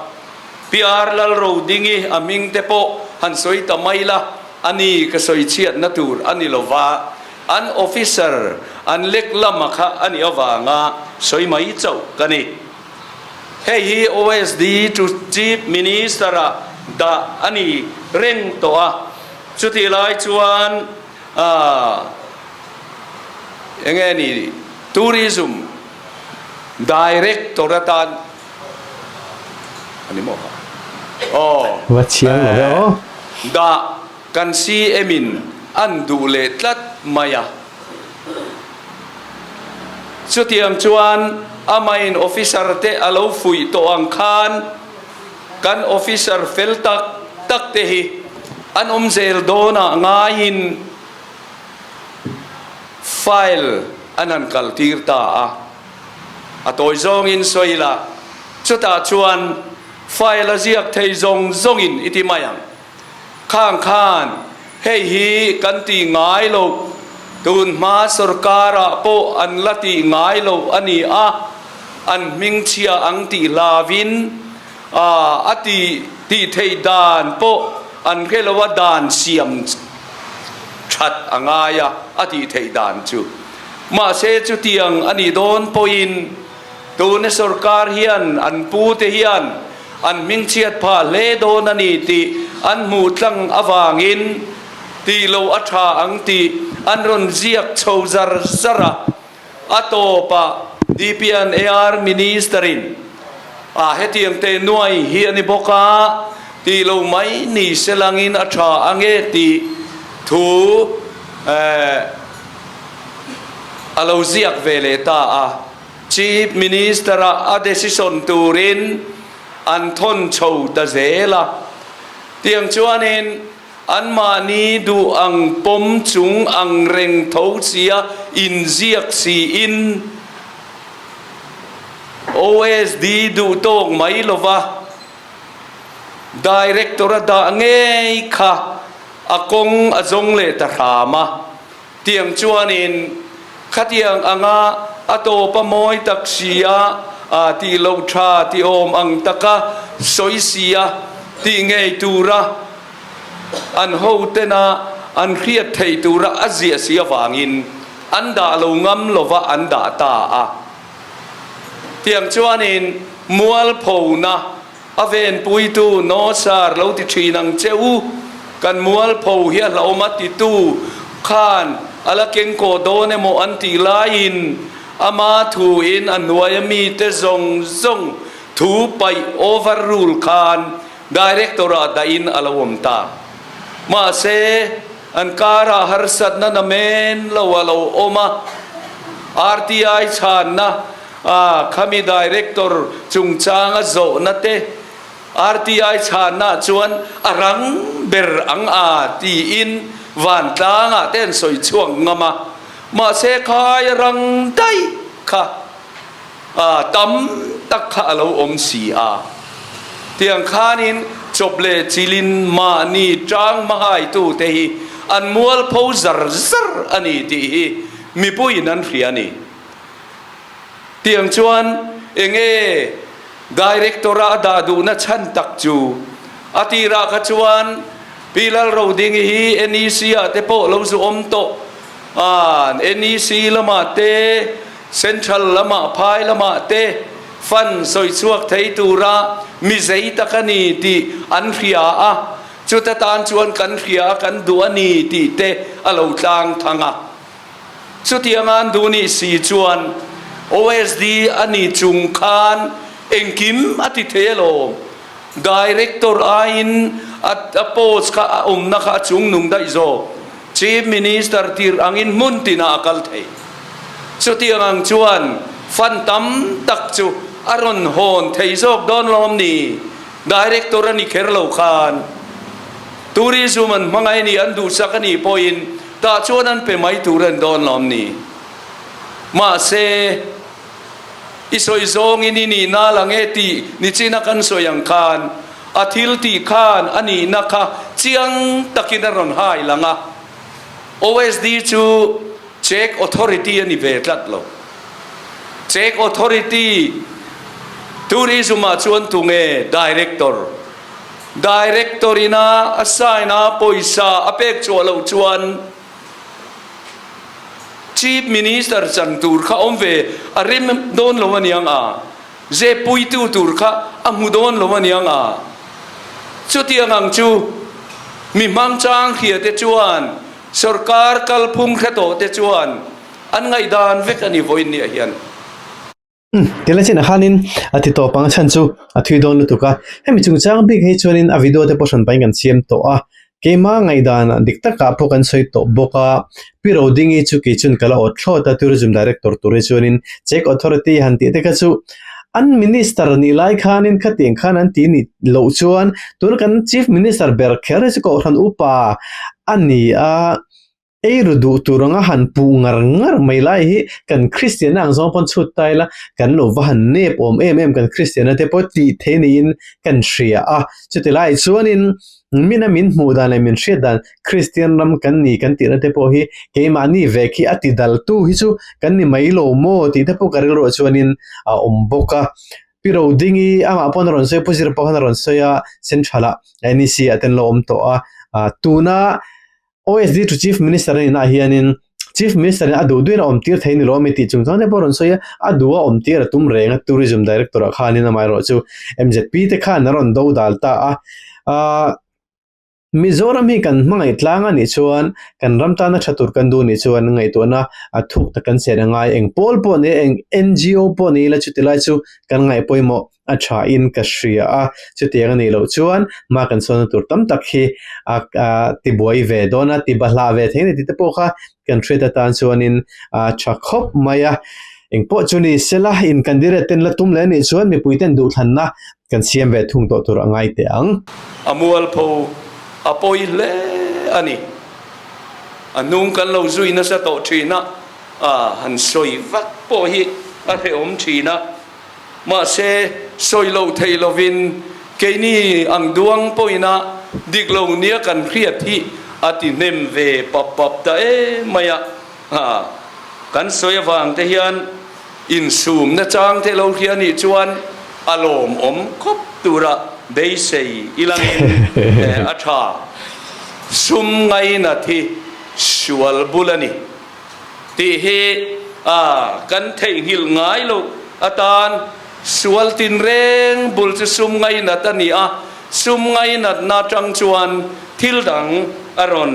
PR Lalrodingi a hming te pawh han sawi ta mai la, a ni ka sawi chhiatna tur a ni lo va, an officer an lek lama kha a nih avanga sawi mai chauh ka ni. Hei hi OSD to Chief Minister-ah dah a ni reng tawh a, chutih lai chuan eng nge ni Tourism Director atan a ni maw kha? Aw, Va chiang lo ve aw. Dah kan CM-in an duh leh tlat mai a. Chutiang chuan amahin officer te a lo fuih tawh ang khan kan officer fel tak tak te hi an awm zel dawnah ngaiin file an han kal tir ta a. A tawi zawngin sawi la, chutah chuan file a ziak thei zawng zawngin i ti mai ang. Khang khan hei hi kan tih ngai lo, tun hma sorkarah pawh an la tih ngai lo a ni a, an hmingchhia ang tih hlavin a tih tih theih dan pawh an hre lo a, dan siam that a ngai a, a tih theih dan chu. Mahse chutiang a nih dawn pawhin Tuna sorkar hian an pute hian an hmingchhiat phah hle dawn a ni tih an hmuh tlang avangin tih loh a tha ang tih an rawn ziak chho zar zar a. A tawpah DPNAR Minister-in a hetiang teh nuai hi a ni bawk a, tih loh mai ni se langin a tha ange tih thu a lo ziak ve leh ta a. Chief Minister-a a decision turin an thawn chho ta zel a. Tiang chuanin anmahni duh ang pawm chung ang reng tho sia inziak siin OSD duh tawk mai lova Director-a dah ngei kha a kawng a zawng leh ta hram a. Tiang chuanin khatiang anga a tawp a mawi tak si a, tih loh tha ti awm ang taka sawi si a tih ngei tura an hotena an hriat theih tura a ziah si avangin an dah lo ngam lova an dah ta a. Tiang chuanin mualphona A venpuitu Nosar lo ti thin ang che u, kan mualpho hi a hlauhawm a titu khan a la kengkaw dawn emaw an tih laiin Ama thuin a hnuaia mite zawng zawng thu paih overrule khan Director-ah dahin a lo awm ta. Mahse, an karah harsatna namen lo a lo awm a, RTI chhanna a khami Director chungchanga zawhna te RTI chhanna chuan a rang ber ang a tiin vantlangah te an sawi chhuak ngam a, mahse khai a rang daih kha a tam tak kha a lo awm si a. Tiang khanin chawp leh chilin mahni tang hmahaitute hi an mualpho zar zar a ni tih hi mipuiin an hria a ni. Tiang chuan enge Director-a a dah duhna chhan tak chu a tirah kha chuan Pi Lalrodingi hi NEC-ah te pawh lo zu awm tawh a, NEC lamah te, Central lamah, phai lamah te fund sawi chhuak thei tura mi zei tak a ni tih an hria a, chuta tan chuan kan hria a, kan duh a ni tih te a lo tlang thang a. Chutiang an duh nih si chuan OSD a ni chung khan engkim a ti thei alawm. Director aiin a post kha a awmna kha a chungnung daih zawk. Chief Minister tir angin hmun tinah a kal thei. Chutiang ang chuan fund tam tak chu a rawn hawn thei zawk dawn lawm ni? Director a ni kher lo khan Tourism an hmangaih a ni, an duhsak a nih pawhin tah chuan an pe mai tur an dawn lawm ni? Mahse, i sawi zawngin i nihna la nge tih nichina kan sawi ang khan a thil tih khan a nihna kha chiang takin a rawn hai lang a. OSD chu Check Authority a ni ve tlat lo. Check Authority Tourism ah chuan tunge Director? Director ina a sign a pawisa a pek chhuah loh chuan Chief Minister chan tur kha awm ve a rem dawn lo aniang a, zep puitu tur kha a hmu dawn lo aniang a. Chutiang ang chu mi hmangchang hria te chuan sorkar kalphung hre tawh te chuan an ngaihdan vek a ni vawiin niah hian. Tila chin ah khanin a ti tawp ang a chhan chu a thui dawn lutuk a, hemi chungchang bik hi chuanin a video te pawh hran pahin kan siam tawh a, keima ngaihdan dik takah pawh kan sawi tawh bawk a, Pi Rodingi chu kei chuan ka la awt thlawt a, Tourism Director tur hi chuanin Check Authority han tih te kha chu an Minister nih lai khanin khatiang khan an ti nih loh chuan tuna kan Chief Minister ber kher hi chu Kohhran upa a ni a. Ei ru duh tur anga han puh ngar ngar mai lai hi kan Kristianna ang zawng pawn chhut ta ila kan lo va han nep awm em em kan Kristianna te pawh tih thei niin kan hria a. Chuti lai chuanin mina min hmuh dan leh min hriat dan Kristian ram kan ni kan tihna te pawh hi keimahni vek hi a ti dal tu hi chu kan ni mai lo maw tih te pawh ka rilruah chuanin a awm bawk a. Pi Rodingi amah pawn a rawn sawi a, Pu Zira pawh khan a rawn sawi a, Central ah NEC ah te an lo awm tawh a, tuna OSD to Chief Minister a nihnaah hianin Chief Minister in a duh duhin a awm tir thei ni lo ami tih chungchang te pawh a rawn sawi a, a duh a awm tir a tum reng a Tourism Director ah khanin amaherawh chu MZP te khan a rawn do dal ta a. Ahh Mizoram hi kan hmangaih tlang a nih chuan kan ram tana tha tur kan duh nih chuan ngaihtuahna a thuk tak kan chen a ngai eng pawl pawh ni eng NGO pawh ni ila chuti lai chu kan ngaih pawimawh a tha in ka hria a, chutiang a nih loh chuan hma kan sawnna tur tam tak hi a tibuai ve dawn a, ti bahlah ve thei a ni tih te pawh kha kan hriat atan chuanin a tha khawp mai a. Engpawh chu ni sela in candidate ten la tum leh a nih chuan mipui ten duhthlanna kan siam ve thung tawh tur a ngai teh ang. A mualpho a pawi hle a ni. A hnung kan lo zui nasa tawh thin a, a han sawi vak pawh hi a hrehawm thin a. Mahse, sawi loh theih lovin keini ang duang pawhina dik lo nia kan hriat hi a ti hnem ve pap pap ta em mai a. Ha, kan sawi avang te hian insum nachang te lo hria nih chuan a lawmawm khawp tura beisei ilangin a tha. Sum ngainat hi sual bul a ni. Tih hi a kan theihnghilh ngai loh atan sual tinreng bul chu sum ngainat a ni a, sum ngainatna atang chuan thil dang a rawn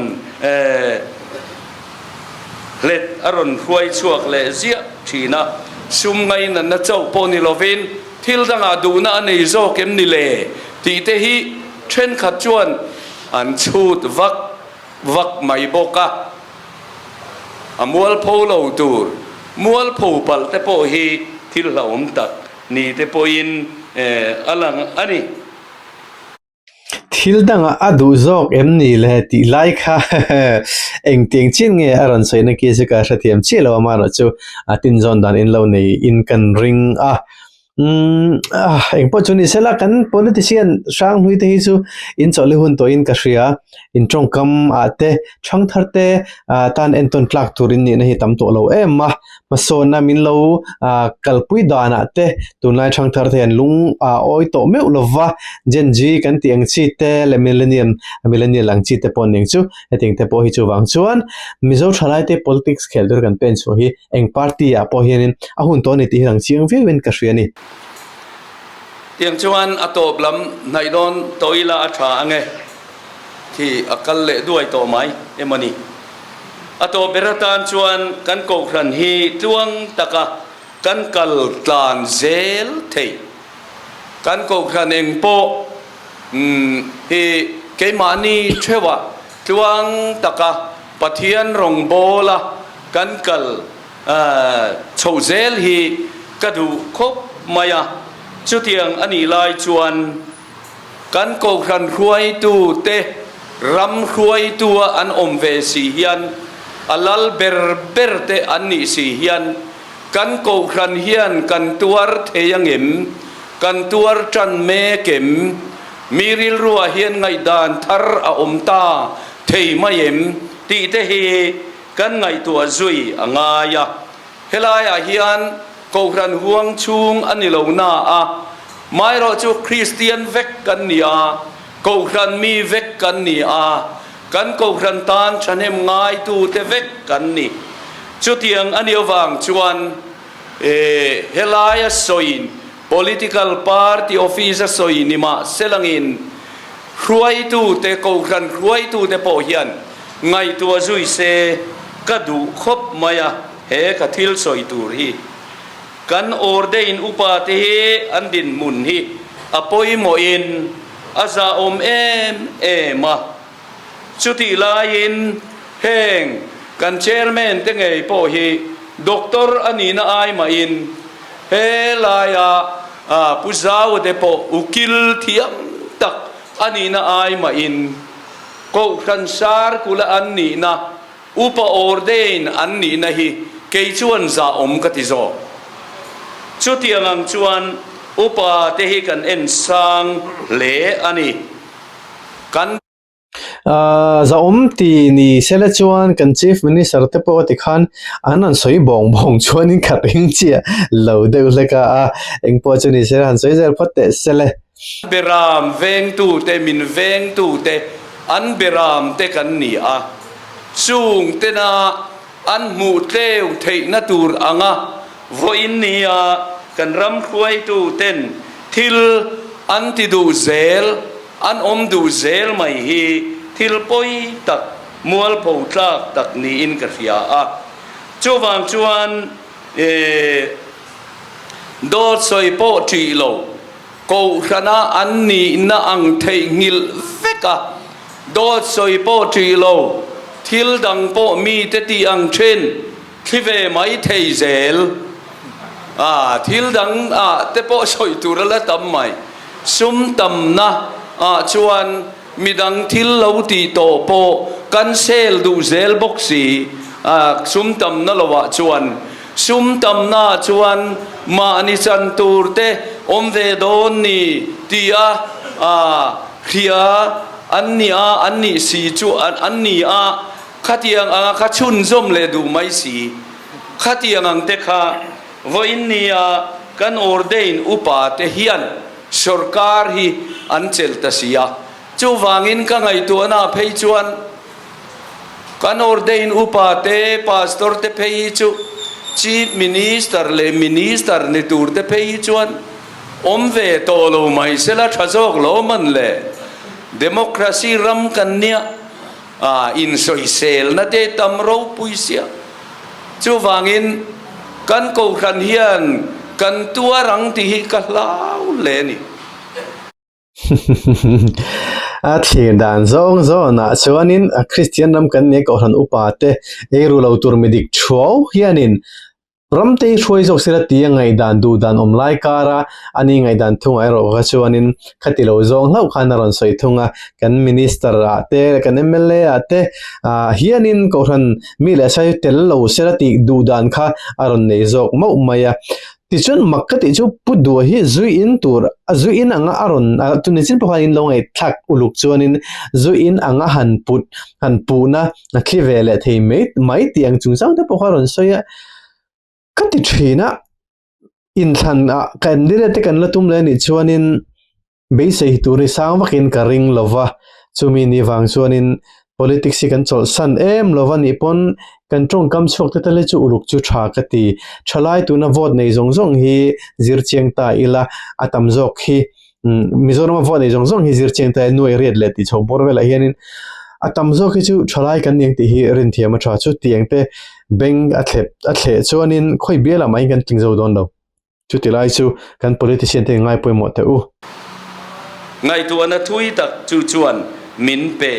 hlet a rawn hruai chhuak leh ziah. thin a, sum ngainatna chauh pawh ni lovin thil dangah duhna a nei zawk em ni le tih te hi thenkhat chuan an chhut vak vak mai bawk a, a mualpho lo tur mualpho palh te pawh hi thil hlauhawm tak ni te pawhin a lang a ni. Thil dangah a duh zawk em ni le tih lai kha engtiang chin nge a rawn sawina ki chu ka hrethiam chiah lo a, amaherawhchu a tinzawn dan in lo nei in kan ring a. Umm engpawh chu ni sela kan politician hrang hlui te hi chu in chawlh hun tawhin ka hria, in tawngkam ah te thangthar te tan entawn tlak turin nihna hi tam tawh lo em a. Hmasawnna min lo kalpui danah te tunlai thangthar te hian lung a awi tawh meuh lova, Gen Z kan tih ang chi te leh Millennium Millennial ang chi te pawh ning chu hetiang te pawh hi chuvang chuan Mizo thalai te politics khel tur kan pen chhuah hi eng party ah pawh hianin a hun tawh a ni tih hi lang chiang viau in ka hria a ni. Tiang chuan a tawp lam hnaih dawn tawh ila a tha ange khi a kal leh duai tawh mai emaw ni. A tawp ber atan chuan kan kohhran hi tluang taka kan kal tlan zel thei. Kan kohhran eng pawh hi keimahni theuhah tluang taka Pathian rawngbawla kan kal chhoh zel hi ka duh khawp mai a. Chutiang a nih lai chuan Kan kohhran hruaitute ram hruaitua an awm ve si hian, a lal ber ber te an nih si hian, kan kohhran hian kan tuar thei angem? Kan tuar tan mek em? Mi rilruah hian ngaihdan thar a awm ta thei mai em? Tih te hi kan ngaihtuah zui a ngai a. Helaiah hian Kohhran huang chhung a ni lo na a, maherawh chu Kristian vek kan ni a, Kohhran mi vek kan ni a, kan Kohhran tan thahnem ngaitute vek kan ni. Chutiang a nih avang chuan helaia sawiin Political Party Office a sawi ni mah selangin hruaitute, Kohhran hruaitute pawh hian ngaihtuah zui se ka duh khawp mai a, he ka thil sawi tur hi kan ordain upa te hi an dinhmun hi a pawimawhin a zahawm em em a, chutih laiin heng kan chairman te ngei pawh hi doctor a nihna ai mahin he laia Pu Zau te pawh ukil thiam tak a nihna ai mahin Kohhran sarkula an nihna, upa ordain an nihna hi kei chuan zahawm ka ti zawk. Chutiang ang chuan upa te hi kan en sang hle a ni. Kan. Zahawm ti ni sela chuan kan Chief Minister te pawh ti khan an han sawi bawng bawng chuanin ka ring chiah lo deuh hlek a, engpawh chu ni sela han sawi zel phawt teh sele. Beram vengtute, min vengtute, an beramte kan ni a, chung tena an hmuh tleu theihna tur anga vawiin nia kan ram hruaituten thil an ti duh zel, an awm duh zel mai hi thil pawi tak, mualpho tlak tak niin ka hria a. Chuvang chuan dawt sawi pawh ṭih lo. Kohhrana an nihna ang theihnghilh vek a, dawt sawi pawh ṭih lo, thil dang pawh mite tih ang ṭhin thli ve mai thei zel a, thil dang ah te pawh sawi tur a la tam mai. Sum tamna ah chuan midang thil lo tih tawh pawh kan sel duh zel bawk si a, sum tamna lo ah chuan Sum tamna chuan mahni chan tur te awm ve dawn ni tia hria an ni a, an nih si chu an ni a, khatiang anga kha chhunzawm leh duh mai si. Khatiang ang te kha vawiin nia kan ordain upa te hian sorkar hi an chelh ta si a, chuvangin ka ngaihtuahna phei chuan, Kan ordain upa te, pastor te phei hi chu Chief Minister leh Minister ni tur te phei hi chuan awm ve tawh lo mai sela tha zawk lo man le. Democracy ram kan nia a insawiselna te tam ropui sia. Chuvangin. Kan kohhran hian kan tuar ang tih hi ka hlau hle a ni. A thlir dan zawng zawnah chuanin Kristian ram kan nia kohhran upa te eiru lo tur midik thuau hianin Ramtei hruai zawk sela tia ngaihdan duh dan awm lai kara a ni ngaihdan thungah erawh kha chuanin khati lo zawng hlauh khan a rawn sawi thung a, kan Minister ah te leh kan mla ah te ah hianin kohhran mi leh sai tel lo sela tih duh dan kha a rawn nei zawk mauh mai a. Tichuan mak ka tih chu Pu Dua hi zui in tur zui in anga a rawn tuni chin pawh khan in lo ngaihthlak uluk chuanin zui in anga han put han puhna A thli ve leh thei mai mai tih ang chungchang te pawh kha a rawn sawi a, ka ti thin a, inthlan ah candidate te kan la tum leh anih chuanin beisei tur hi sang vakin ka ring lo va, chumi ni vang chuanin politics hi kan chawlhsan em lo va nih pawn kan tawngkam chhuak te tal hi chu uluk chu tha ka ti, thalai tuna vote nei zawng zawng hi zir chiang ta ila a tam zawk hi. Mizoram a vote nei zawng zawng hi zir chiang ta nuai riat leh tih chho bawr velah hianin a tam zawk hi chu thalai kan ni ang tih hi rinthiam a tha chu tiang te bank a thlep a thleh chuanin khawi bialah mah hian kan tling zo dawn lo chuti lai chu kan politician te ngai pawimawh teh u. Ngaihtuahna thui tak chu chuan min pe.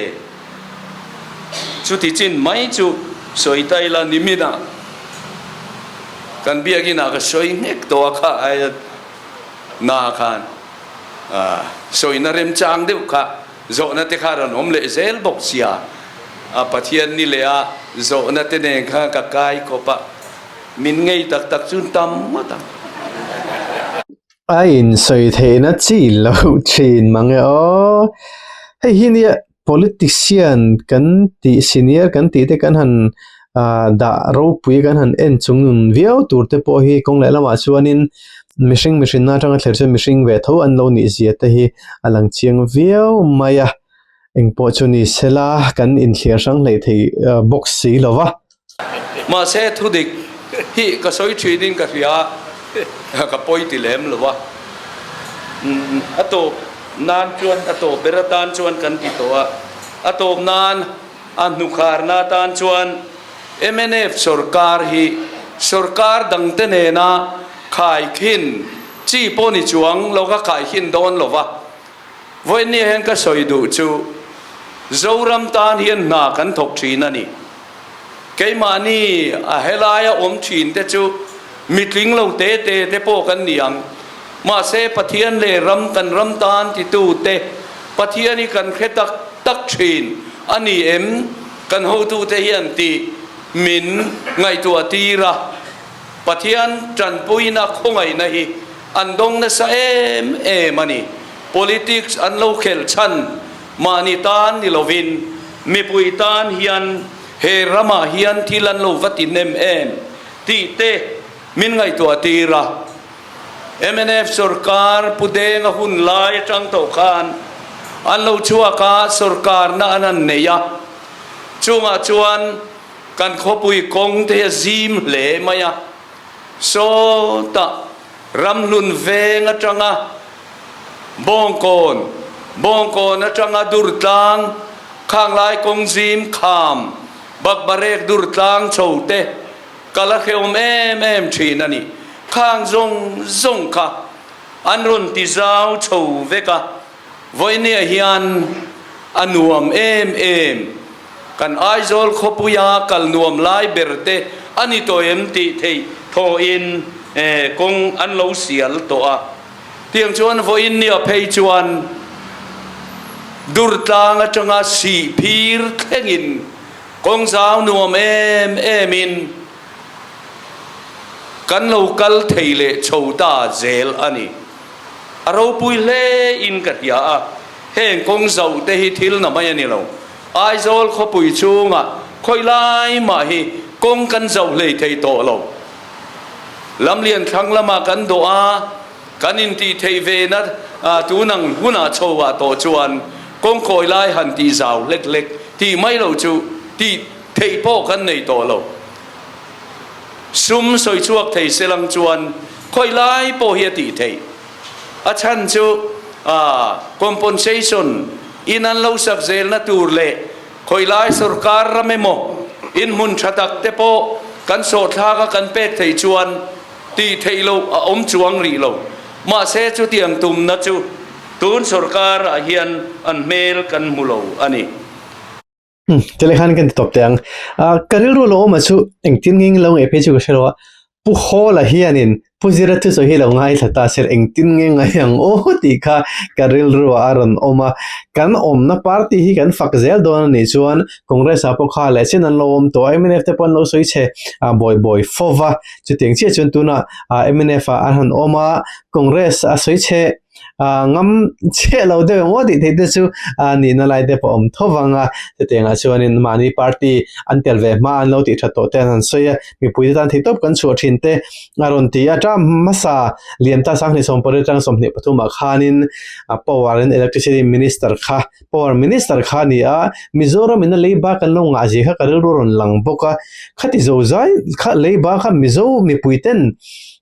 Chuti chin mai chu sawi ta ila niminah kan biakinah ka sawi nghek tawh a kha aia Na khan sawina remchang deuh kha zawhna te kha rawn awm leh zel bawk sia, a Pathian ni leh a zawhna te nen khan ka kai kawp a, min ngei tak tak chu tam ngawt ang. A insawi theihna chi loh thin mang e aw. Hei hi nia Politician kan tih senior kan tih te kan han ah dah ropui kan han en chung nun viau tur te pawh hi kawng leh lamah chuanin mihring mihrinna atanga thler chuan mihring ve tho an lo nih zia te hi a lang chiang viau mai a engpawh chu ni sela kan inthliar hrang hleih thei bawk si lo va. Mahse thudik hi ka sawi thinin ka hria a, ka pawi ti lem lo a. A tawp nan chuan a tawp ber atan chuan kan ti tawh a, a tawp nan a hnukharna atan chuan mnf sorkar hi sorkar dangte nena khaikhin chi pawh ni chuang lo ka khaikhin dawn lo va. Vawiinni hian ka sawi duh chu Zoram tan hian hna kan thawk thin a ni. Keimahni a helaia awm thin te chu mitling lo te te te pawh kan ni ang. Mahse Pathian leh ram kan ram tan titu te Pathian hi kan hre tak tak thin a ni em? Kan hotute hian tih min ngaihtuah tir a. Pathian tanpuina khawngaihna hi an dawng nasa em em a ni. Politics an lo khelh chhan mahni tan ni lovin mipui tan hian he ramah hian thil an lo va ti hnem em tih te min ngaihtuah tir a. Mnf sorkar Pu Denga hun lai atang tawh khan an lo chhuak a, sorkarna an han nei a, chungah chuan Kan khawpui kawng te hi a zim hle mai a, sawtah ramhlun veng atanga Bawngkawn, Bawngkawn atanga Durtlang, Khanglai kawng zim kham, Bakbarek Durtlang chho te ka la hrehawm em em thin a ni. Khang zawng zawng kha an rawn ti zau chho vek a, Vawinia hian a nuam em em. Kan Aizawl khawpuia kal nuam lai ber te a ni tawh em tih theih thawhin kawng an lo sial tawh a. Tiang chuan vawiin nia phei chuan Durtlang atanga Sihphir thlengin kawng zau nuam em emin kan lo kal thei leh chho ta zel a ni. A ropui hle in ka hria a, heng kawng zauh te hi thil na mai a ni lo. Aizawl khawpui chhungah khawi lai mah hi kawng kan zauh hlei thei tawh lo. Lamlian thlang lamah kan dawh a, kan intih theih ve na tunang hunah chho ah tawh chuan kawng kawi lai han tih zau hlek hlek tih mai lo chu tih theih pawh kan nei tawh lo. Sum sawi chhuak thei se lang chuan khawi lai pawh hi a tih theih. A chhan chu compensation in an lo sak zelna tur leh khawi lai sorkar ram emaw inhmun tha tak te pawh Kan sawhthlak a kan pek theih chuan tih theih loh a awm chuang rih lo. Mahse chutiang tumna chu tun sorkar ah hian an hmel kan hmu lo a ni. Tele khan kan ti tawp teh ang. Ka rilru lo awm a chu engtin nge lo ngaih phei chu ka hre lo a. Pu Hawla hianin Pu Zira thusawi hi lo ngaithla ta sir engtin nge ngai ang aw tih kha ka rilru ah a rawn awm a. Kan awmna party hi kan fak zel dawn a nih chuan Congress ah pawh kha leh chin an lo awm tawh a, mnf te pawh an lo sawi chhe bawi bawi fo va. Chutiang chiah chuan tunah mnf ah an han awm a, Congress a sawi chhe ngam chhiah lo deuh emaw tih theih te chu nihna lai te pawh a awm tho vang a, chutiangah chuanin mahni party an tel ve hma an lo tih that tawh te an han sawi a, mipui te tan theihtawp kan chhuah thin te a rawn ti a, term hmasa lian ta sanghnih sawmpariat atang 23 ah khanin power and electricity minister kha power minister kha a ni a, Mizoram in a leiba kan lo ngah zia kha ka rilru a rawn lang bawk a, khati zo zai kha leiba kha Mizo mipui ten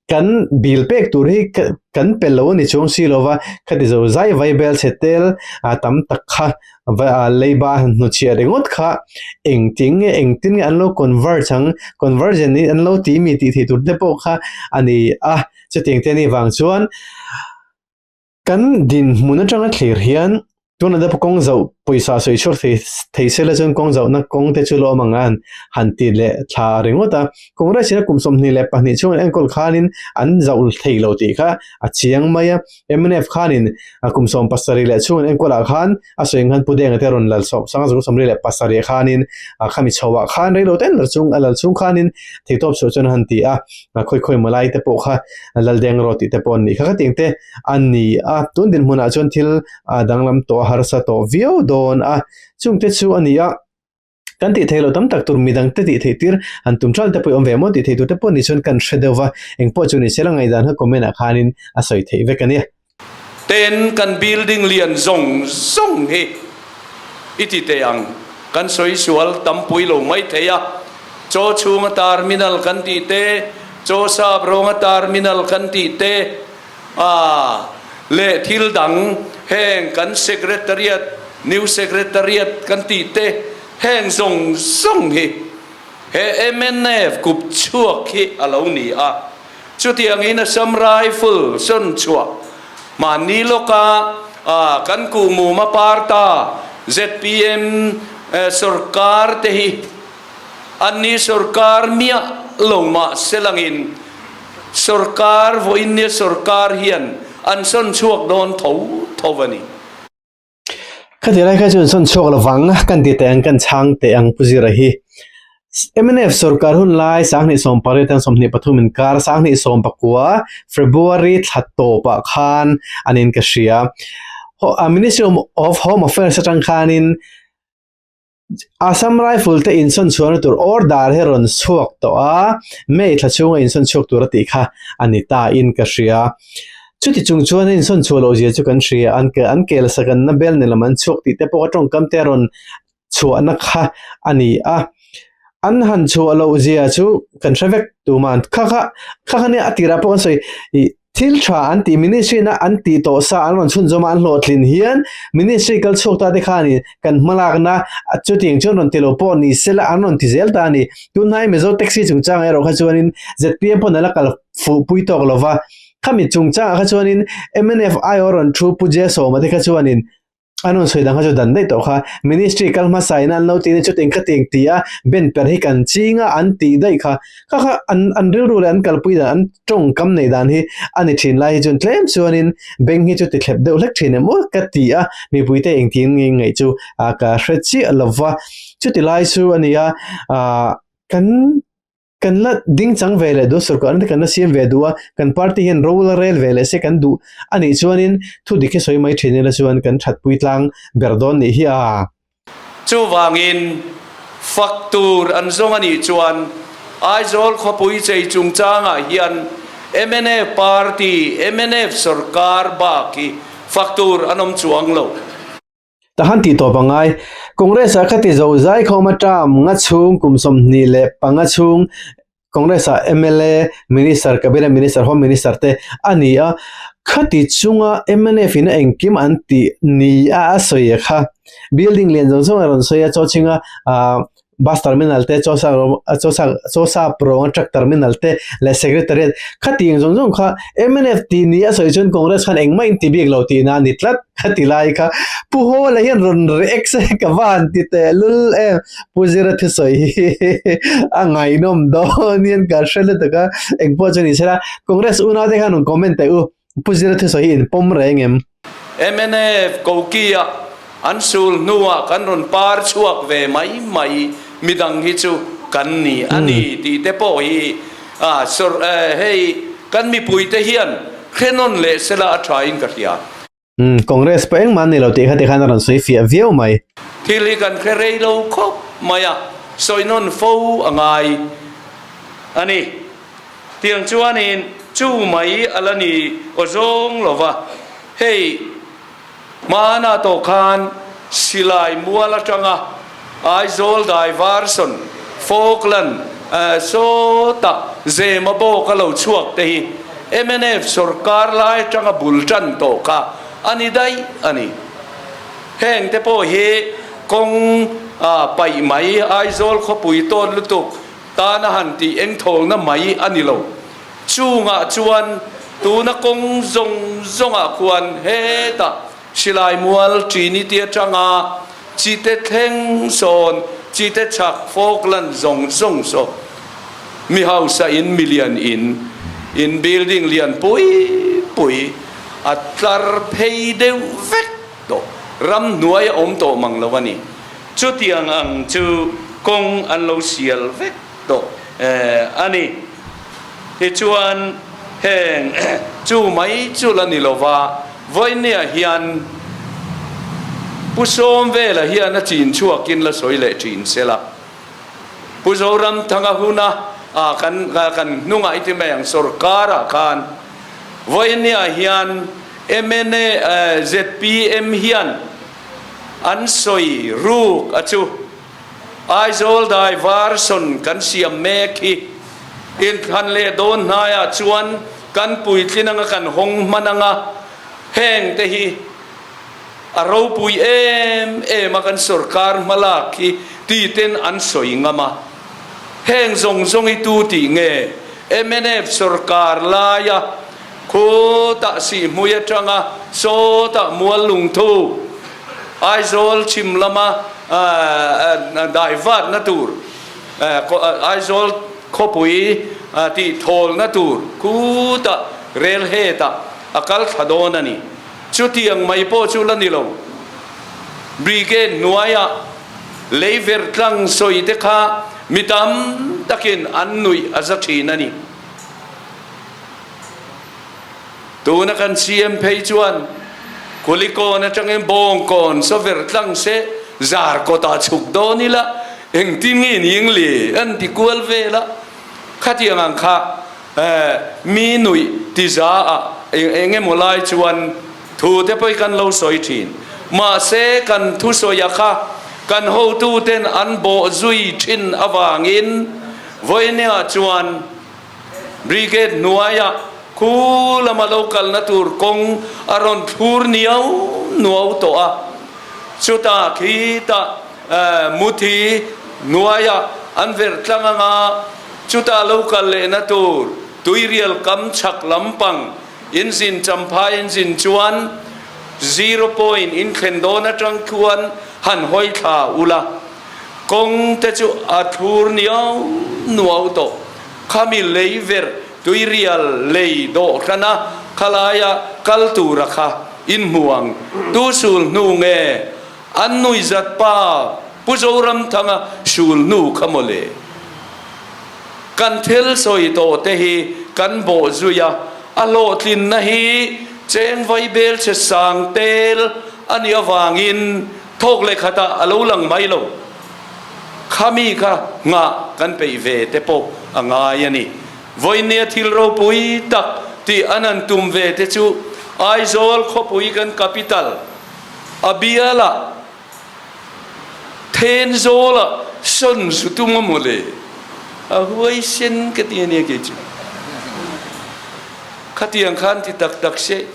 kan bill pek tur hi kan pe lo a ni chuang si lo va, khati zo zai vai bel chhe tel a tam tak kha leiba hnuchhiah ringawt kha engtin nge engtin nge an lo convert ang conversion hi an lo tih mi tih theih tur te pawh kha a ni a, chutiang te anih vang chuan Kan dinhmun atanga thlir hian tuna te pawh kawng zauh pawisa sawi chhuak thei thei sela chuan kawng zauhna kawng te chu lawm ang an han ti leh thla ringawt a. Congress in a kum 22 chhung an enkawl khanin an zauh thei lo tih kha a chiang mai a. Mnf khanin kum 17 leh chhung an enkawl ah khan a sawi ang khan Pu Denga te rawn lal sawm sanga zawng 77 khanin khami chho ah khan reilo ten lal chung a lal chhung khanin theihtawp chhuah chuan a han ti a. Khawi khawi malai te pawh kha Laldeng rawh tih te pawh an nih kha khatiang te a ni a, tun dinhmunah chuan thil danglam tawh a harsa tawh viau dawn a, chungte chu a ni a, kan tih theih loh tam tak tur midang te tih theih tir han tum tral te pawh i awm ve maw tih theih tur te pawh ni chuan kan hre deuh va, engpawh chu ni se la ngaihdan kha comment ah khanin a sawi theih vek a nia. Ten kan building lian zawng zawng hi i ti teh ang, kan sawi sual tampui lo mai thei a, chaw chhunga terminal kan tih te, Chaw sap rawnga terminal kan tih te a leh thil dang heng kan secretariat, new secretariat kan tih te heng zawng zawng hi he mnf kup chhuak hi a lo ni a. Chutiangin Assam Rifle sawn chhuah mahni lawka kan kuhmuma parta zpm sorkar te hi Anni sorkar miah lo mah selangin sorkar vawiinnia sorkar hian an sawn chhuak dawn tho tho a ni. Khati lai kha chuan sawn chhuak lovang kan ti teh ang kan chhang teh ang Pu Zira hi. Mnf sorkar hun lai 2018 atang 23 inkar 2019 February thla tawpah khan an in ka hria. Ministry of Home Affairs atang khanin Assam Rifle te insawn chhuahna tur order hi rawn chhuak tawh a, May thla chhunga insawn chhuak tur a tih kha a ni ta in ka hria. Chuti chung chuan a insawn chhuah loh zia chu kan hria, an an kel sakanna bel ni lam an chhuak tih te pawh a tawngkam te a rawn chhuahna kha a ni a. An han chhuah loh zia chu kan hre vek tuman kha kha kha kha nia a tirah pawh kan sawi ih Thil tha an tih ministry na an tih tawh sa an rawn chhunzawm a an hlawhtlin hian ministry kal chhuak ta te khanin kan hmalakna chutiang chuan rawn ti lo pawh ni sela an rawn ti zel ta a ni. Tunhnai Mizo taxi chungchangah erawh kha chuanin zpm pawn a la kal fuh pui tawk lo va, khami chungchangah kha chuanin mnf aiawh rawn thu Pu Jesawma te kha chuanin An rawn sawi dang kha chu dan daih tawh kha. Ministry kal hmasa in an lo tih na chu teng kha teng ti a, ben per hi kan ching a an tih daih kha. Kha kha an an rilru leh an kalpui dan an tawngkam neih dan hi a ni thin lai hi chuan tlem chuanin bank hi chu ti thlep deuh hlek thin em aw ka ti a, mipuite engtin nge ngaih chu ka hre chiah lo va. Chuti lai chu a ni a, ah kan Kan la ding chang ve leh duh a, sorkar te kan la siam ve duh a, kan party hian ro la rel ve leh se kan duh a nih chuanin thu dik hi sawi mai thin ila chuan kan thatpui tlang ber dawn nih hi a. Chuvangin fak tur an zawng a nih chuan Aizawl khawpui chei chungchangah hian mnf party, mnf sorkar bak hi fak tur an awm chuang lo. Ta han tih tawp a ngai. Congress ah khati zo zai khawm a term nga chhung kum 25 chhung Congress ah mla, Minister, Cabinet Minister, Home Minister te a ni a. Khati chunga mnf in a engkim an tih ni a a sawi a kha. Building lian zawng zawng a rawn sawi a, chaw chhinga ah. Bus Terminal te Chawsap Rawnga Truck Terminal te leh Secretariat khatiang zawng zawng kha mnf tih ni a sawi chuan Congress khan engmah in ti bik lo tihna a ni tlat a ti lai kha Pu Hawla hian rawn react se ka va han ti teh lul em Pu Zira thusawi hi a ngaihnawm dawn hian ka hre lutuk a engpawh chu ni sela Congress unaute khan rawn comment teh u Pu Zira thusawi hi in pawm reng em? Mnf Koki-a an sul hnuah kan rawn par chhuak ve mai mai, midang hi chu kan ni a ni tih te pawh hi hei kan mipuite hian hre nawn leh sela a thain ka hria. Congress pawh engmah an nei lo tih kha tikhan a rawn sawi fiah viau mai. Thil hi kan hre rei lo khawp mai a, sawi nawn fo a ngai a ni. Tiang chuanin chu mai a la ni aw zawng lo va, hei hmana tawh khan silai mual atanga Aizawl Diversion Falkland sawta Zema bawk a lo chhuak te hi mnf sawrkar lai atanga bul tan tawh kha a ni daih a ni. Heng te pawh hi kawng paih mai Aizawl khawpui tawt lutuk Tana han tih engthawlna mai a ni lo. Chungah chuan tuna kawng zawng zawngah khuan hetah silai mual Trinity atanga chite thleng sawn chite chhak Falkland zawng zawng saw mi hausa in milian in in building lian pui pui a tlar phei deuh vek tawh ramhnuai a awm tawh mang lo a ni. Chutiang ang chu kawng an lo sial vek tawh a ni. Tichuan, heng chu mai chu la ni lova, vawinia hian Pu Sawmvela hian a chin chhuakin la sawi leh thin sela. Pu Zoramthanga huna kan kan hnungah i ti mai ang sorkarah khan vawinia hian mna zpm hian An sawi ruk a chu. Aizawl dai version kan siam mek hi inthlan leh dawn hnaiah chuan kan puitlin anga kan hawng hman anga heng te hi a ropui em em a kan sorkar hmalak hi ti ten an sawi ngam a. Heng zawng zawng hi tu tih nge mnf sorkar laia Khutah Sihhmui atanga sawtah Mual Lungthu, Aizawl chhim lama daivatna tur, Aizawl khawpui tih thawlna tur khutah rel hetah a kal thla dawn a ni. Chutiang mai pawh chu la ni lo. Brigade hnuaiah leiver tlang sawi te kha mi tam takin an nuih a za thin a ni. Tuna kan CM phei chuan Kulikawn atangin Bawngkawn saver tlang se zar kawtah chhuk dawn ila engtin nge ni eng le an ti kual vel a, khatiang ang kha mi nuih ti za ah eng emaw lai chuan thu te pawh hi kan lo sawi thin. Mahse kan thusawi a kha kan hotu ten an bawh zui thin avangin vawinia chuan Brigade hnuaiah khu lama lo kalna tur kawng a rawn thlur niau nuau tawh a, chutah khitah muthi hnuaiah an verh tlang anga chutah lo kal lehna tur tuirial kam chhak lampang inzin champhai inzin chuan zero point inthlen dawn atang khuan han hawi thla ula. Kawng te chu a thlur niau nuau tawh. Khami lei ver tuirial lei dawhhran a khalaia kal tura kha in hmu ang. Tu sul hnu nge an nuihzat pa Pu Zoramthanga sul hnu kha mawle. Kan thil sawi tawh te hi kan bawh zui a, a hlawhtlinna hi cheng vaibel che sang tel a nih avangin Thawk leh khatah a lo lang mai lo. Khami kha nghah kan peih ve te pawh a ngai a ni. Vawinia thil ropui tak tih an han tum ve te chu Aizawl khawpui kan capital a bialah Thenzawlah sawn zu tum a maw le? A huaisen ka ti a nia kei chu. Khatiang khan ti tak tak se.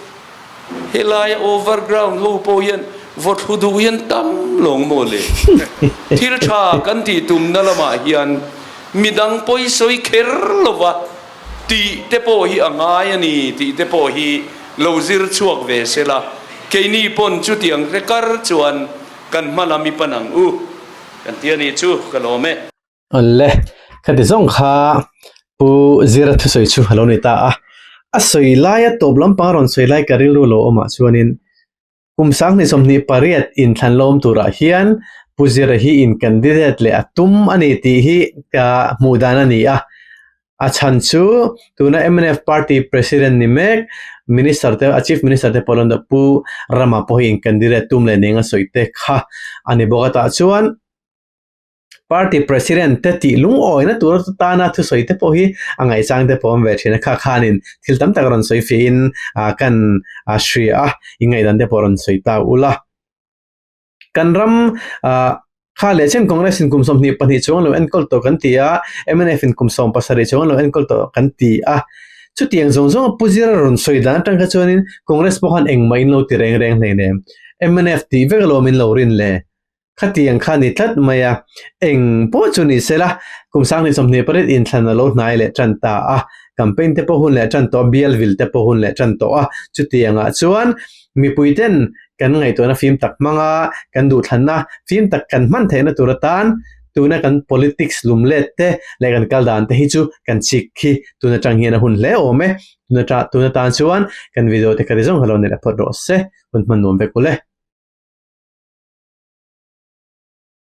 Helaia overground ho pawh hian Vawthlu duh hian tam lawng maw le? Thil tha kan tih tumna lamah hian midang pawisawi kher lova tih te pawh hi a ngai a ni tih te pawh hi lo zir chhuak ve se la, keini pawn chutiang hre kar chuan kan hma lam i pan ang u kan ti a ni chu ka lawm e. Awle, khati zawng kha Pu Zira thusawi chu a lo ni ta a, a sawi laia tawp lampang a rawn sawi lai ka rilru lo awmah chuanin Kum 2028 inthlan lawm turah hian Pu Zira hi in candidate leh a tum a ni tih hi ka hmuh dan a ni a. A chhan chu tuna mnf party president ni mek minister te a chief minister te pawh lo ni tawh Pu Rama pawh hi in candidate tum leh ning a sawi te kha a ni bawk a tah chuan Party President te tih lungawina tur tana thusawi te pawh hi a ngaihchang te pawh awm ve thin a, kha khanin thil tam tak rawn sawi fiahin kan hria a, ingaihdan te pawh rawn sawi ta ula. Kan ram kha leh chen Congress in kum 22 chuang lo enkawl tawh kan ti a, mnf in kum 17 chuang lo enkawl tawh kan ti a, chutiang zawng zawng a Pu Zira rawn sawi dan atang kha chuanin Congress pawh khan engmah in lo ti reng reng hleinem, mnf tih vek alawm in lo rin le. Khatiang kha ni tlat mai a, eng pawh chu ni se la, kum 2028 inthlan a lo hnai leh tan ta a, campaign te pawh hun leh tan tawh a, bial vil te pawh hun leh tan tawh a, chutiangah chuan mipui ten kan ngaihtuahna fim tak hmang a, kan duhthlanna fim tak kan hman theihna tur atan tuna kan politics lum let te leh kan kal dan te hi chu kan chik khi tun atang hian a hun hle awm e, tun atan chuan kan video te kha ti zawng kha lo ni leh phawt rawh se, hun hman nuam vek ule.